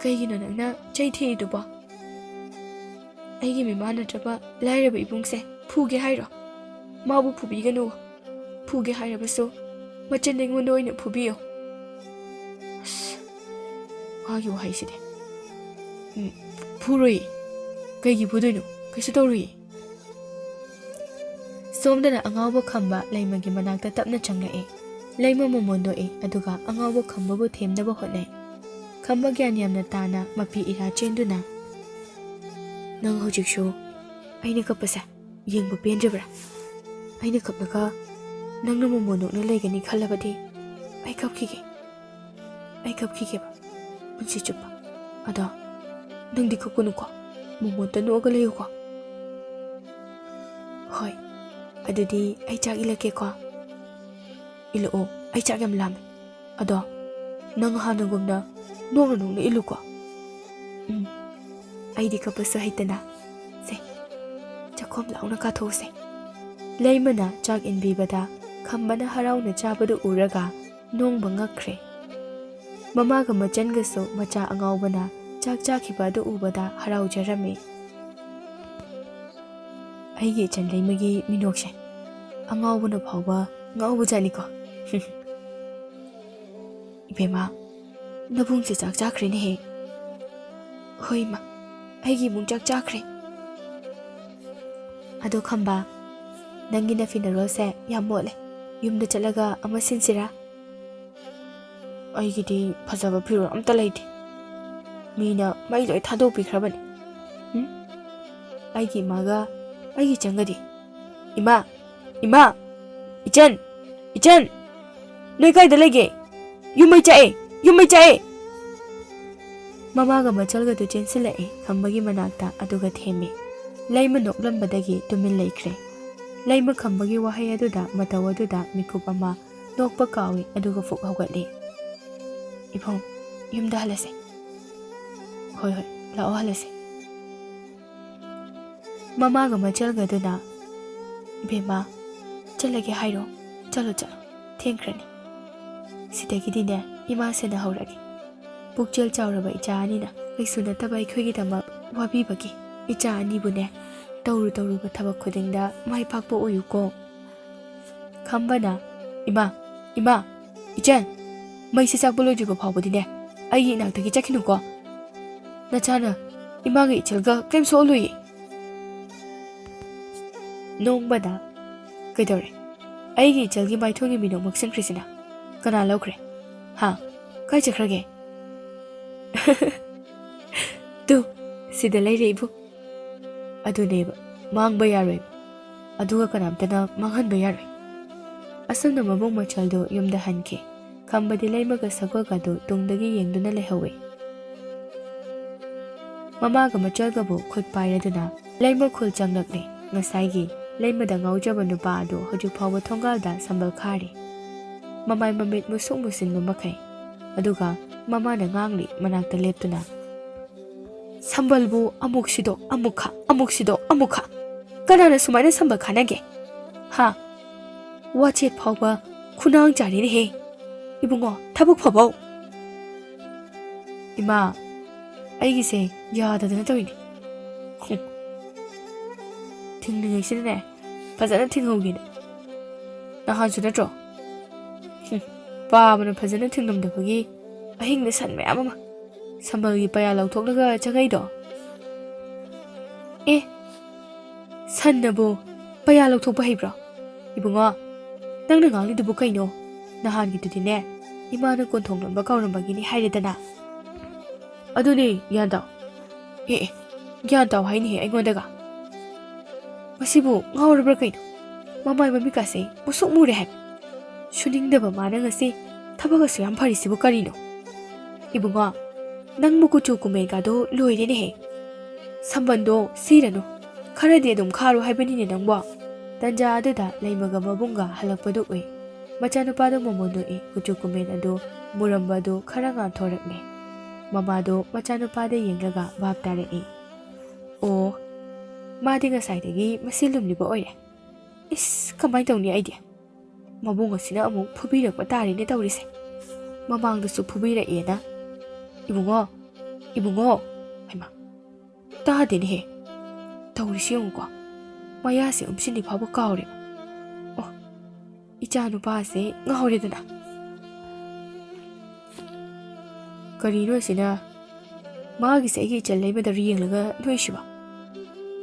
ꯀꯩꯒꯤꯅꯣ ꯅꯪꯅ ꯆꯩ ꯊꯤꯔꯤꯗꯨꯕꯣ? ꯑꯩꯒꯤ ꯃꯤꯃꯥꯟꯅꯗ꯭ꯔꯕ ꯂꯥꯏꯔꯕ ꯏꯕꯨꯡꯁꯦ ꯐꯨꯒꯦ ꯍꯥꯏꯔꯣ? ꯃꯥꯕꯨ ꯐꯨꯕꯤꯒꯅꯨ꯫ ꯐꯨꯒꯦ ꯍꯥꯏꯔꯕꯁꯨ ꯃꯆꯟ ꯑꯩꯉꯣꯟꯗ ꯑꯣꯏꯅ ꯐꯨꯕꯤꯌꯣ꯫" ꯑꯁ, ꯃꯥꯒꯤ ꯋꯥꯍꯩꯁꯤꯗꯤ꯫ ꯎꯝ, ꯐꯨꯔꯣꯏꯌꯦ꯫ ꯀꯩꯒꯤ ꯐꯨꯗꯣꯏꯅꯣ? ꯀꯩꯁꯨ ꯇꯧꯔꯣꯏꯌꯦ꯫ ꯁꯣꯝꯗꯅ ꯑꯉꯥꯎꯕ ꯈꯝꯕ ꯂꯩꯃꯒꯤ ꯃꯅꯥꯛꯇ ꯇꯞꯅ ꯆꯪꯂꯛꯏ꯫ ꯂꯩꯃ ꯃꯃꯣꯟ ꯅꯣꯛꯏ, ꯑꯗꯨꯒ ꯑꯉꯥꯎꯕ ꯈꯝꯕꯕꯨ ꯊꯦꯝꯅꯕ ꯍꯣꯠꯅꯩ꯫ ꯈꯝꯕ ꯒ꯭ꯌꯥꯟ ꯌꯥꯝꯅ ꯇꯥꯅ ꯃꯄꯤ ꯏꯔꯥ ꯆꯦꯟꯗꯨꯅ, "ꯅꯪ ꯍꯧꯖꯤꯛꯁꯨ ꯑꯩꯅ ꯀꯞꯄꯁꯦ ꯌꯦꯡꯕ ꯄꯦꯟꯗ꯭ꯔꯤꯕ꯭ꯔꯥ? ꯑꯩꯅ ꯀꯞꯂꯒ ꯅꯪꯅ ꯃꯃꯣꯟ ꯅꯣꯛꯅ ꯂꯩꯒꯅꯤ ꯈꯜꯂꯕꯗꯤ ꯑꯩ ꯀꯞꯈꯤꯒꯦ꯫ ꯑꯩ ꯀꯞꯈꯤꯒꯦꯕ ꯄꯨꯟꯁꯤ ꯆꯨꯞꯄ꯫ ꯑꯗꯣ ꯅꯪꯗꯤ ꯀꯞꯀꯅꯨꯀꯣ, ꯃꯃꯣꯟꯇ ꯅꯣꯛꯑꯒ ꯂꯩꯌꯨꯀꯣ꯫" "ꯍꯣꯏ, ꯑꯗꯨꯗꯤ ꯑꯩ ꯆꯥꯛ ꯏꯜꯂꯛꯀꯦꯀꯣ꯫" "ꯏꯜꯂꯛꯑꯣ, ꯑꯩ ꯆꯥꯛ ꯌꯥꯝ ꯂꯥꯝꯃꯦ꯫ ꯑꯗꯣ ꯅꯪ ꯍꯥꯟꯅꯒꯨꯝꯅ ꯅꯣꯛꯅ ꯅꯣꯛꯅ ꯏꯜꯂꯨꯀꯣ꯫ ꯎꯝ, ꯑꯩꯗꯤ ꯀꯞꯄꯁꯨ ꯍꯩꯇꯅ꯫ ꯁꯦ, ꯆꯥꯛꯈꯣꯝ ꯂꯥꯎꯅ ꯀꯥꯊꯣꯛꯎꯁꯦ꯫ ꯂꯩꯃꯅ ꯆꯥꯛ ꯏꯟꯕꯤꯕꯗ ꯈꯝꯕꯅ ꯍꯔꯥꯎꯅ ꯆꯥꯕꯗꯨ ꯎꯔꯒ ꯅꯣꯡꯕ ꯉꯛꯈ꯭ꯔꯦ꯫ ꯃꯃꯥꯒ ꯃꯆꯟꯒꯁꯨ ꯃꯆꯥ ꯑꯉꯥꯎꯕꯅ ꯆꯥꯛ ꯆꯥꯈꯤꯕ ꯑꯗꯨ ꯎꯕꯗ ꯍꯔꯥꯎꯖꯔꯝꯃꯤ꯫ ꯑꯩꯒꯤ ꯏꯆꯟ ꯂꯩꯃꯒꯤ ꯃꯤꯅꯣꯛꯁꯦ ꯑꯉꯥꯎꯕꯅ ꯐꯥꯎꯕ ꯉꯥꯎꯕꯖꯥꯠꯅꯤꯀꯣ꯫ ꯏꯕꯦꯝꯃ, ꯅꯕꯨꯡꯁꯦ ꯆꯥꯛ ꯆꯥꯈ꯭ꯔꯦꯅꯦꯍꯦ꯫ ꯍꯣꯏ ꯏꯃꯥ, ꯑꯩꯒꯤ ꯏꯕꯨꯡ ꯆꯥꯛ ꯆꯥꯈ꯭ꯔꯦ꯫ ꯑꯗꯣ ꯈꯝꯕ, ꯅꯪꯒꯤ ꯅꯐꯤ ꯅꯔꯣꯜꯁꯦ ꯌꯥꯝ ꯃꯣꯠꯂꯦ꯫ ꯌꯨꯝꯗ ꯆꯠꯂꯒ ꯑꯃ ꯁꯤꯟꯁꯤꯔꯥ? ꯑꯩꯒꯤꯗꯤ ꯐꯖꯕ ꯐꯤꯔꯣꯜ ꯑꯝꯇ ꯂꯩꯇꯦ꯫ ꯃꯤꯅ ꯃꯩ ꯂꯣꯏ ꯊꯥꯗꯣꯛꯄꯤꯈ꯭ꯔꯕꯅꯤ꯫ ꯎꯝ? ꯑꯩꯒꯤ ꯏꯃꯥꯒ ꯑꯩꯒꯤ ꯏꯆꯟꯒꯗꯤ? ꯏꯃꯥ! ꯏꯃꯥ! ꯏꯆꯟ! ꯏꯆꯟ! ꯅꯣꯏ ꯀꯥꯏꯗ ꯂꯩꯒꯦ? ꯌꯨꯝ ꯃꯩ ꯆꯥꯛꯑꯦ! ꯌꯨꯝ ꯃꯩ ꯆꯥꯛꯑꯦ! ꯃꯃꯥꯒ ꯃꯆꯜꯒꯗꯨ ꯆꯦꯟꯁꯤꯜꯂꯛꯑꯦ ꯈꯝꯕꯒꯤ ꯃꯅꯥꯛꯇ, ꯑꯗꯨꯒ ꯊꯦꯝꯃꯦ꯫ ꯂꯩꯃ ꯅꯣꯛꯂꯝꯕꯗꯒꯤ ꯇꯨꯃꯤꯟ ꯂꯩꯈ꯭ꯔꯦ꯫ ꯂꯩꯃ ꯈꯝꯕꯒꯤ ꯋꯥꯍꯩ ꯑꯗꯨꯗ, ꯃꯇꯧ ꯑꯗꯨꯗ ꯃꯤꯀꯨꯞ ꯑꯃ ꯅꯣꯛꯄ ꯀꯥꯎꯏ, ꯑꯗꯨꯒ ꯐꯨꯛ ꯍꯧꯒꯠꯂꯤ꯫ "ꯏꯕꯨꯡ, ꯌꯨꯝꯗ ꯍꯜꯂꯁꯦ꯫" "ꯍꯣꯏ, ꯍꯣꯏ, ꯂꯥꯛꯑꯣ, ꯍꯜꯂꯁꯦ꯫" ꯃꯃꯥꯒ ꯃꯆꯜꯒꯗꯨꯅ, "ꯏꯕꯦꯝꯃ, ꯆꯠꯂꯒꯦ ꯍꯥꯏꯔꯣ? ꯆꯠꯂꯣ, ꯆꯠꯂꯣ, ꯊꯦꯡꯈ꯭ꯔꯅꯤ꯫ ꯁꯤꯗꯒꯤꯗꯤꯅꯦ, ꯏꯃꯥ ꯁꯦꯟꯅꯍꯧꯔꯒꯦ꯫ ꯄꯨꯛꯆꯦꯜ ꯆꯥꯎꯔꯕ ꯏꯆꯥ ꯑꯅꯤꯅ ꯀꯩꯁꯨ ꯅꯠꯇꯕ ꯑꯩꯈꯣꯏꯒꯤꯗꯃꯛ ꯋꯥꯕꯤꯕꯒꯤ ꯏꯆꯥ ꯑꯅꯤꯕꯨꯅꯦ, ꯇꯧꯔꯨ ꯇꯧꯔꯨꯕ ꯊꯕꯛ ꯈꯨꯗꯤꯡꯗ ꯃꯥꯏ ꯄꯥꯛꯄ ꯑꯣꯏꯌꯨꯀꯣ꯫" ꯈꯝꯕꯅ, "ꯏꯃꯥ, ꯏꯃꯥ, ꯏꯆꯟ, ꯃꯩꯁꯦ ꯆꯥꯛꯄ ꯂꯣꯏꯗ꯭ꯔꯤꯕ ꯐꯥꯎꯕꯗꯤꯅꯦ, ꯑꯩꯒꯤ ꯏꯅꯥꯛꯇꯒꯤ ꯆꯠꯈꯤꯅꯨꯀꯣ꯫ ꯅꯆꯥꯅ ꯏꯃꯥꯒ ꯏꯆꯜꯒ ꯀꯔꯤꯝ ꯁꯣꯛꯍꯜꯂꯣꯏꯌꯦ꯫" ꯅꯣꯡꯕꯗ, "ꯀꯩꯗꯧꯔꯦ? ꯑꯩꯒꯤ ꯏꯆꯜꯒꯤ ꯃꯥꯏꯊꯣꯡꯒꯤ ꯃꯤꯅꯣꯛ ꯃꯛꯁꯤꯟꯈ꯭ꯔꯤꯁꯤꯅ ꯀꯅꯥ ꯂꯧꯈ꯭ꯔꯦ? ꯍꯥ? ꯀꯥꯏ ꯆꯠꯈ꯭ꯔꯒꯦ?" "ꯇꯨ, ꯁꯤꯗ ꯂꯩꯔꯦ, ꯏꯕꯨꯡ꯫ ꯑꯗꯨꯅꯦꯕ, ꯃꯥꯡꯕ ꯌꯥꯔꯣꯏꯕ꯫ ꯑꯗꯨꯒ ꯀꯅꯥꯝꯇꯅ ꯃꯥꯡꯍꯟꯕ ꯌꯥꯔꯣꯏ꯫" ꯑꯁꯨꯝꯅ ꯃꯕꯨꯡ ꯃꯆꯜꯗꯨ ꯌꯨꯝꯗ ꯍꯟꯈꯤ꯫ ꯈꯝꯕꯗꯤ ꯂꯩꯃꯒ ꯁꯒꯣꯜꯒꯗꯨ ꯇꯨꯡꯗꯒꯤ ꯌꯦꯡꯗꯨꯅ ꯂꯩꯍꯧꯏ꯫ ꯃꯃꯥꯒ ꯃꯆꯜꯒꯕꯨ ꯈꯨꯠ ꯄꯥꯏꯔꯗꯨꯅ ꯂꯩꯃ ꯈꯨꯜ ꯆꯪꯂꯛꯂꯦ꯫ ꯉꯁꯥꯏꯒꯤ ꯂꯩꯃꯗ ꯉꯥꯎꯖꯕ ꯅꯨꯄꯥ ꯑꯗꯨ ꯍꯧꯖꯤꯛ ꯐꯥꯎꯕ ꯊꯣꯡꯒꯥꯜꯗ ꯁꯝꯕꯜ ꯈꯥꯔꯤ꯫ ꯃꯃꯥꯏ ꯃꯃꯤꯠ ꯃꯨꯁꯨꯛ ꯃꯨꯁꯤꯟꯕ ꯃꯈꯩ꯫ ꯑꯗꯨꯒ ꯃꯃꯥꯅ ꯉꯥꯡꯂꯤ ꯃꯅꯥꯛꯇ ꯂꯦꯞꯇꯨꯅ, "ꯁꯝꯕꯜꯕꯨ ꯑꯃꯨꯛ ꯁꯤꯗꯣꯛ, ꯑꯃꯨꯛ ꯈꯥ, ꯑꯃꯨꯛ ꯁꯤꯗꯣꯛ, ꯑꯃꯨꯛ ꯈꯥ꯫ ꯀꯅꯥꯅ ꯁꯨꯃꯥꯏꯅ ꯁꯝꯕꯜ ꯈꯥꯅꯒꯦ? ꯍꯥ? ꯋꯥꯆꯦꯠ ꯐꯥꯎꯕ ꯈꯨꯅꯥꯡ ꯆꯥꯔꯦꯅꯦꯍꯦ꯫ ꯏꯕꯨꯡꯉꯣ, ꯊꯕꯛ ꯐꯕꯧ!" "ꯏꯃꯥ, ꯑꯩꯒꯤꯁꯦ ꯌꯥꯗꯗꯅ ꯇꯧꯔꯤꯅꯦ꯫ ꯍꯨꯝ꯫ ꯊꯤꯡꯂꯤꯉꯩꯁꯤꯗꯅꯦ, ꯐꯖꯅ ꯊꯤꯡꯍꯧꯒꯦꯅ꯫ ꯅꯍꯥꯟꯁꯨ ꯅꯠꯇ꯭ꯔꯣ? ꯍꯨꯝ꯫ ꯄꯥꯕꯅ ꯐꯖꯅ ꯊꯤꯡꯂꯝꯗꯕꯒꯤ ꯑꯍꯤꯡꯗ ꯁꯟ ꯃꯌꯥꯝ ꯑꯃ ꯁꯝꯕꯜꯒꯤ ꯄꯩꯌꯥ ꯂꯧꯊꯣꯛꯂꯒ ꯆꯪꯉꯛꯏꯗꯣ꯫ ꯑꯦ, ꯁꯟꯅꯕꯨ ꯄꯩꯌꯥ ꯂꯧꯊꯣꯛꯄ ꯍꯩꯕ꯭ꯔꯣ? ꯏꯕꯨꯡꯉꯣ, ꯅꯪꯅ ꯉꯥꯡꯂꯤꯗꯨꯕꯨ ꯀꯩꯅꯣ? ꯅꯍꯥꯟꯒꯤꯗꯨꯗꯤꯅꯦ, ꯏꯃꯥꯅ ꯀꯣꯟꯊꯣꯡ ꯂꯣꯟꯕ ꯀꯥꯎꯔꯝꯕꯒꯤꯅꯤ ꯍꯥꯏꯔꯦꯗꯅ꯫ ꯑꯗꯨꯅꯤ, ꯒ꯭ꯌꯥꯟ ꯇꯥꯎ꯫ ꯑꯦ, ꯑꯦ, ꯒ꯭ꯌꯥꯟ ꯇꯥꯎ ꯍꯥꯏꯅꯤꯍꯦ ꯑꯩꯉꯣꯟꯗꯒ꯫ ꯃꯁꯤꯕꯨ ꯉꯥꯎꯔꯕ꯭ꯔꯥ ꯀꯩꯅꯣ? ꯃꯃꯥꯏ ꯃꯃꯤꯠꯀꯥꯁꯦ ꯃꯨꯁꯨꯛ ꯃꯨꯔꯦ ꯍꯥꯏꯕ꯫ ꯁꯨꯅꯤꯡꯗꯕ ꯃꯥꯅ ꯉꯁꯤ ꯊꯕꯛ ꯑꯁꯨꯛ ꯌꯥꯝ ꯐꯔꯤꯁꯤꯕꯨ ꯀꯔꯤꯅꯣ? ꯏꯕꯨꯡꯉꯣ, ꯅꯪꯕꯨ ꯀꯨꯆꯨ ꯀꯨꯃꯦꯟꯒꯗꯣ ꯂꯣꯏꯔꯦꯅꯦꯍꯦ꯫ ꯁꯝꯕꯟꯗꯣ ꯁꯤꯔꯅꯨ, ꯈꯔꯗꯤ ꯑꯗꯨꯝ ꯈꯥꯔꯣ ꯍꯥꯏꯕꯅꯤꯅꯦ ꯅꯪꯕꯣ꯫ ꯇꯟꯖꯥ ꯑꯗꯨꯗ ꯂꯩꯃꯒ ꯃꯕꯨꯡꯒ ꯍꯜꯂꯛꯄꯗꯨ ꯎꯏ꯫ ꯃꯆꯥꯅꯨꯄꯥꯗꯣ ꯃꯣꯃꯣꯟ ꯅꯣꯛꯏ, ꯀꯨꯆꯨ ꯀꯨꯃꯦꯟ ꯑꯗꯨ ꯃꯨꯔꯝꯕ ꯑꯗꯨ ꯈꯔ ꯉꯥꯟꯊꯣꯔꯛꯂꯦ꯫ ꯃꯃꯥꯗꯣ ꯃꯆꯥꯅꯨꯄꯥꯗ ꯌꯦꯡꯂꯒ ꯚꯥꯞ ꯇꯥꯔꯛꯏ꯫ ꯑꯣ, ꯃꯥꯗꯤ ꯉꯁꯥꯏꯗꯒꯤ ꯃꯁꯤ ꯂꯨꯝꯂꯤꯕ ꯑꯣꯏꯔꯦ꯫ ꯏꯁ, ꯀꯃꯥꯏ ꯇꯧꯅꯤ ꯑꯩꯗꯤ? ꯃꯕꯨꯡ ꯑꯁꯤꯅ ꯑꯃꯨꯛ ꯐꯨꯕꯤꯔꯛꯄ ꯇꯥꯔꯦꯅꯦ ꯇꯧꯔꯤꯁꯦ꯫ ꯃꯃꯥꯡꯗꯁꯨ ꯐꯨꯕꯤꯔꯛꯑꯦꯅ꯫ "ꯏꯕꯨꯡꯉꯣ, ꯏꯕꯨꯡꯉꯣ!" ꯍꯩꯃꯥ, ꯇꯥꯗꯦꯅꯦꯍꯦ꯫ ꯇꯧꯔꯤꯁꯤ ꯌꯦꯡꯉꯨꯀꯣ꯫ ꯃꯌꯥꯁꯦ ꯎꯝꯁꯤꯟꯗꯤ ꯐꯥꯎꯕ ꯀꯥꯎꯔꯦ꯫ ꯑꯣ, ꯏꯆꯥ ꯅꯨꯄꯥꯁꯦ ꯉꯥꯎꯔꯦꯗꯅ꯫ ꯀꯔꯤꯅꯣ ꯑꯁꯤꯅ? ꯃꯥꯒꯤꯁꯦ ꯑꯩꯒꯤ ꯏꯆꯜ ꯂꯩꯃꯗ ꯌꯦꯡꯂꯒ ꯅꯣꯛꯏꯁꯤꯕꯣ?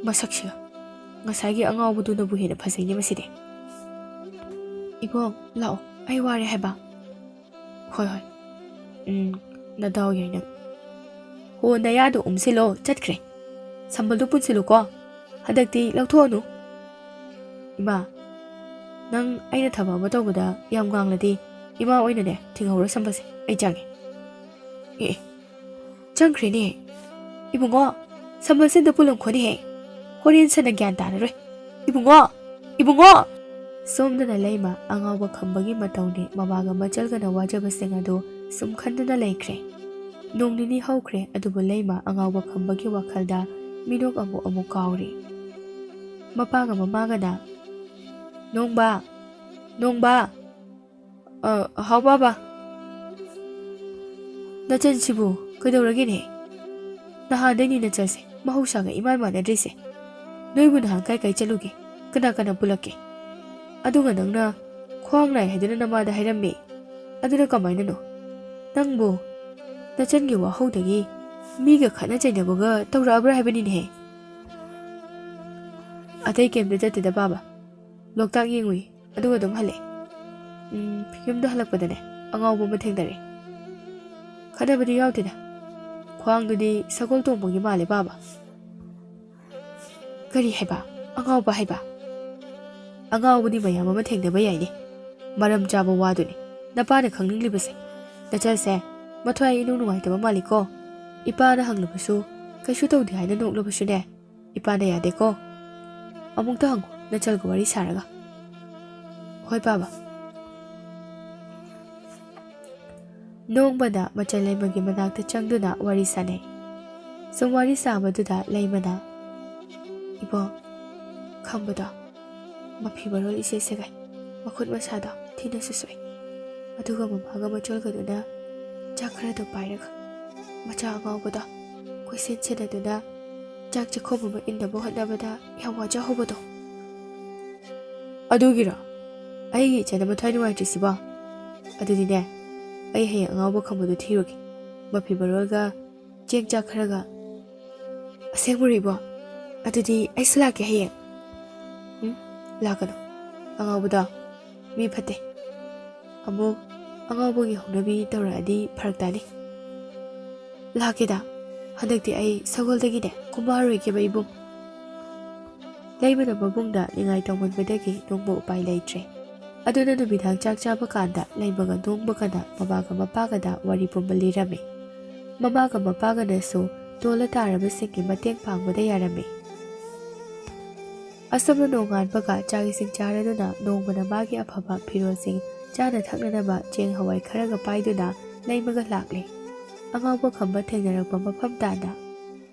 ꯃꯁꯛꯁꯤꯒ꯫ ꯉꯁꯥꯏꯒꯤ ꯑꯉꯥꯎꯕꯗꯨꯅꯕꯨ ꯍꯦꯟꯅ ꯐꯖꯩꯅꯦ ꯃꯁꯤꯗꯤ꯫ "ꯏꯕꯣꯛ, ꯂꯥꯛꯑꯣ, ꯑꯩ ꯋꯥꯔꯦ ꯍꯥꯏꯕ꯫" "ꯍꯣꯏ, ꯍꯣꯏ꯫ ꯎꯝ, ꯅꯗꯥꯎ ꯌꯥꯏ ꯅꯪ꯫ ꯍꯣ, ꯅꯌꯥꯗꯣ ꯎꯝꯁꯤꯜꯂꯣ, ꯆꯠꯈ꯭ꯔꯦ꯫ ꯁꯝꯕꯜꯗꯣ ꯄꯨꯟꯁꯤꯜꯂꯨꯀꯣ꯫ ꯍꯟꯗꯛꯇꯤ ꯂꯧꯊꯣꯛꯑꯅꯨ꯫" "ꯏꯃꯥ, ꯅꯪ ꯑꯩꯅ ꯊꯕꯛ ꯑꯃ ꯇꯧꯕꯗ ꯌꯥꯝ ꯉꯥꯡꯂꯗꯤ ꯏꯃꯥ ꯑꯣꯏꯅꯅꯦ ꯊꯤꯡꯍꯧꯔꯣ ꯁꯝꯕꯜꯁꯦ, ꯑꯩ ꯆꯪꯉꯦ꯫" "ꯑꯦ, ꯑꯦ, ꯆꯪꯈ꯭ꯔꯦꯅꯦ꯫ ꯏꯕꯨꯡꯉꯣ, ꯁꯝꯕꯜꯁꯦ ꯑꯝꯇ ꯄꯨꯜꯂꯝꯈꯣꯅꯦꯍꯦ꯫ ꯍꯣꯔꯦꯟ ꯁꯟꯅ ꯒ꯭ꯌꯥꯟ ꯇꯥꯔꯔꯣꯏ꯫ ꯏꯕꯨꯡꯉꯣ, ꯏꯕꯨꯡꯉꯣ!" ꯁꯣꯝꯗꯅ ꯂꯩꯃ ꯑꯉꯥꯎꯕ ꯈꯝꯕꯒꯤ ꯃꯇꯧꯅꯦ ꯃꯃꯥꯒ ꯃꯆꯜꯒꯅ ꯋꯥꯖꯕꯁꯤꯡ ꯑꯗꯨ ꯁꯨꯝ ꯈꯟꯗꯨꯅ ꯂꯩꯈ꯭ꯔꯦ꯫ ꯅꯣꯡ ꯅꯤꯅꯤ ꯍꯧꯈ꯭ꯔꯦ, ꯑꯗꯨꯕꯨ ꯂꯩꯃ ꯑꯉꯥꯎꯕ ꯈꯝꯕꯒꯤ ꯋꯥꯈꯜꯗ ꯃꯤꯅꯣꯛ ꯑꯃꯨꯛ ꯑꯃꯨꯛ ꯀꯥꯎꯔꯤ꯫ ꯃꯄꯥꯒ ꯃꯃꯥꯒꯅ, "ꯅꯣꯡꯕ! ꯅꯣꯡꯕ!" "ꯑ, ꯍꯥꯎ ꯕꯥꯕꯥ꯫ ꯅꯆꯟꯁꯤꯕꯨ ꯀꯩꯗꯧꯔꯒꯦꯅꯦ? ꯅꯍꯥꯟꯗꯩꯅꯤ ꯅꯆꯟꯁꯦ ꯃꯍꯧꯁꯥꯒ ꯏꯃꯥꯟ ꯃꯥꯟꯅꯗ꯭ꯔꯤꯁꯦ꯫ ꯅꯣꯏꯕꯨ ꯅꯍꯥꯟ ꯀꯥꯏ ꯀꯥꯏ ꯆꯠꯂꯨꯒꯦ? ꯀꯅꯥ ꯀꯅꯥ ꯄꯨꯜꯂꯛꯀꯦ? ꯑꯗꯨꯒ ꯅꯪꯅ ꯈ꯭ꯋꯥꯡ ꯅꯥꯏ ꯍꯥꯏꯗꯨꯅ ꯅꯃꯥꯗ ꯍꯥꯏꯔꯝꯃꯦ꯫ ꯑꯗꯨꯅ ꯀꯃꯥꯏꯅꯅꯣ? ꯅꯪꯕꯨ ꯅꯆꯟꯒꯤ ꯋꯥꯍꯧꯗꯒꯤ ꯃꯤꯒ ꯈꯠꯅ ꯆꯩꯅꯕꯒ ꯇꯧꯔꯛꯑꯕ꯭ꯔꯥ ꯍꯥꯏꯕꯅꯤꯅꯦꯍꯦ?" "ꯑꯇꯩ ꯀꯩꯝꯇ ꯆꯠꯇꯦꯗ ꯕꯥꯕꯥ꯫ ꯂꯣꯛꯇꯥꯛ ꯌꯦꯡꯉꯨꯏ꯫ ꯑꯗꯨꯒ ꯑꯗꯨꯝ ꯍꯜꯂꯛꯑꯦ꯫ ꯎꯝ, ꯌꯨꯝꯗ ꯍꯜꯂꯛꯄꯗꯅꯦ, ꯑꯉꯥꯎꯕ ꯑꯃ ꯊꯦꯡꯅꯔꯦ꯫ ꯈꯠꯅꯕꯗꯤ ꯌꯥꯎꯗꯦꯗ꯫ ꯈ꯭ꯋꯥꯡꯗꯨꯗꯤ ꯁꯒꯣꯜ ꯇꯣꯡꯕꯒꯤ ꯃꯥꯜꯂꯦ ꯕꯥꯕꯥ꯫" "ꯀꯔꯤ ꯍꯥꯏꯕ? ꯑꯉꯥꯎꯕ ꯍꯥꯏꯕ?" "ꯑꯉꯥꯎꯕꯗꯤ ꯃꯌꯥꯝ ꯑꯃ ꯊꯦꯡꯅꯕ ꯌꯥꯏꯅꯦ꯫ ꯃꯔꯝ ꯆꯥꯕ ꯋꯥꯗꯨꯅꯤ ꯅꯄꯥꯅ ꯈꯪꯅꯤꯡꯂꯤꯕꯁꯦ꯫ ꯅꯆꯟꯁꯦ ꯃꯊ꯭ꯋꯥꯏ ꯏꯅꯨꯡ ꯅꯨꯡꯉꯥꯏꯇꯕ ꯃꯥꯜꯂꯤꯀꯣ꯫ ꯏꯄꯥꯅ ꯍꯪꯂꯕꯁꯨ ꯀꯩꯁꯨ ꯇꯧꯗꯦ ꯍꯥꯏꯅ ꯅꯣꯛꯂꯕꯁꯨꯅꯦ, ꯏꯄꯥꯅ ꯌꯥꯗꯦꯀꯣ꯫ ꯑꯃꯨꯛꯇ ꯍꯪꯉꯨ, ꯅꯆꯜꯒ ꯋꯥꯔꯤ ꯁꯥꯔꯒ꯫" "ꯍꯣꯏ ꯕꯥꯕꯥ꯫" ꯅꯣꯡꯕꯅ ꯃꯆꯜ ꯂꯩꯃꯒꯤ ꯃꯅꯥꯛꯇ ꯆꯪꯗꯨꯅ ꯋꯥꯔꯤ ꯁꯥꯅꯩ꯫ ꯁꯨꯝ ꯋꯥꯔꯤ ꯁꯥꯕꯗꯨꯗ ꯂꯩꯃꯅ, "ꯏꯕꯣ, ꯈꯝꯕꯗꯣ ꯃꯐꯤ ꯃꯔꯣꯜ ꯏꯁꯦ ꯁꯦꯒꯥꯏ, ꯃꯈꯨꯠ ꯃꯁꯥꯗꯣ ꯊꯤꯅꯁꯨ ꯁꯣꯛꯏ꯫ ꯑꯗꯨꯒ ꯃꯃꯥꯒ ꯃꯆꯜꯒꯗꯨꯅ ꯆꯥꯛ ꯈꯔꯗꯣ ꯄꯥꯏꯔꯒ ꯃꯆꯥ ꯑꯉꯥꯎꯕꯗꯣ ꯀꯣꯏꯁꯦꯟ ꯁꯦꯟꯅꯗꯨꯅ ꯆꯥꯛ ꯆꯥꯛꯈꯣꯝ ꯑꯃ ꯏꯟꯅꯕ ꯍꯣꯠꯅꯕꯗ ꯌꯥꯝ ꯋꯥꯖꯍꯧꯕꯗꯣ꯫" "ꯑꯗꯨꯒꯤꯔꯣ ꯑꯩꯒꯤ ꯏꯆꯥꯅ ꯃꯊ꯭ꯋꯥꯏ ꯅꯨꯡꯉꯥꯏꯇ꯭ꯔꯤꯁꯤꯕꯣ? ꯑꯗꯨꯗꯤꯅꯦ, ꯑꯩ ꯍꯌꯦꯡ ꯑꯉꯥꯎꯕ ꯈꯝꯕꯗꯣ ꯊꯤꯔꯨꯒꯦ, ꯃꯐꯤ ꯃꯔꯣꯜꯒ ꯆꯦꯡ ꯆꯥꯛ ꯈꯔꯒ꯫" "ꯑꯁꯦꯡꯕꯔꯣ ꯏꯕꯣ? ꯑꯗꯨꯗꯤ ꯑꯩꯁꯨ ꯂꯥꯛꯀꯦ ꯍꯌꯦꯡ꯫" "ꯎꯝ, ꯂꯥꯛꯀꯅꯨ꯫ ꯑꯉꯥꯎꯕꯗꯣ ꯃꯤ ꯐꯠꯇꯦ꯫ ꯑꯃꯨꯛ ꯑꯉꯥꯎꯕꯒꯤ ꯍꯧꯅꯕꯤ ꯇꯧꯔꯛꯑꯗꯤ ꯐꯔꯛ ꯇꯥꯅꯤ꯫ ꯂꯥꯛꯀꯦꯗ, ꯍꯟꯗꯛꯇꯤ ꯑꯩ ꯁꯒꯣꯜꯗꯒꯤꯅꯦ ꯀꯨꯝꯃꯛꯑꯔꯣꯏꯒꯦꯕ ꯏꯕꯨꯡ꯫" ꯂꯩꯃꯅ ꯃꯕꯨꯡꯗ ꯅꯤꯡꯉꯥꯏ ꯇꯧꯃꯟꯕꯗꯒꯤ ꯅꯣꯡꯕ ꯎꯄꯥꯏ ꯂꯩꯇ꯭ꯔꯦ꯫ ꯑꯗꯨꯅ ꯅꯨꯃꯤꯗꯥꯡ ꯆꯥꯛ ꯆꯥꯕ ꯀꯥꯟꯗ ꯂꯩꯃꯒ ꯅꯣꯡꯕꯒꯅ ꯃꯃꯥꯒ ꯃꯄꯥꯒꯗ ꯋꯥꯔꯤ ꯄꯨꯝꯕ ꯂꯤꯔꯝꯃꯤ꯫ ꯃꯃꯥꯒ ꯃꯄꯥꯒꯅꯁꯨ ꯇꯣꯜꯂ ꯇꯥꯔꯕꯁꯤꯡꯒꯤ ꯃꯇꯦꯡ ꯄꯥꯡꯕꯗ ꯌꯥꯔꯝꯃꯤ꯫ ꯑꯁꯨꯝꯅ ꯅꯣꯡꯉꯥꯟꯕꯒ ꯆꯥꯛ ꯏꯁꯤꯡ ꯆꯥꯔꯗꯨꯅ ꯅꯣꯡꯃꯅ ꯃꯥꯒꯤ ꯑꯐꯕ ꯐꯤꯔꯣꯜꯁꯤꯡ, ꯆꯥꯅ ꯊꯛꯅꯅꯕ ꯆꯦꯡ ꯍꯋꯥꯏ ꯈꯔꯒ ꯄꯥꯏꯗꯨꯅ ꯂꯩꯃꯒ ꯂꯥꯛꯂꯦ꯫ ꯑꯉꯥꯎꯕ ꯈꯝꯕ ꯊꯦꯡꯅꯔꯛꯄ ꯃꯐꯝ ꯇꯥꯟꯅ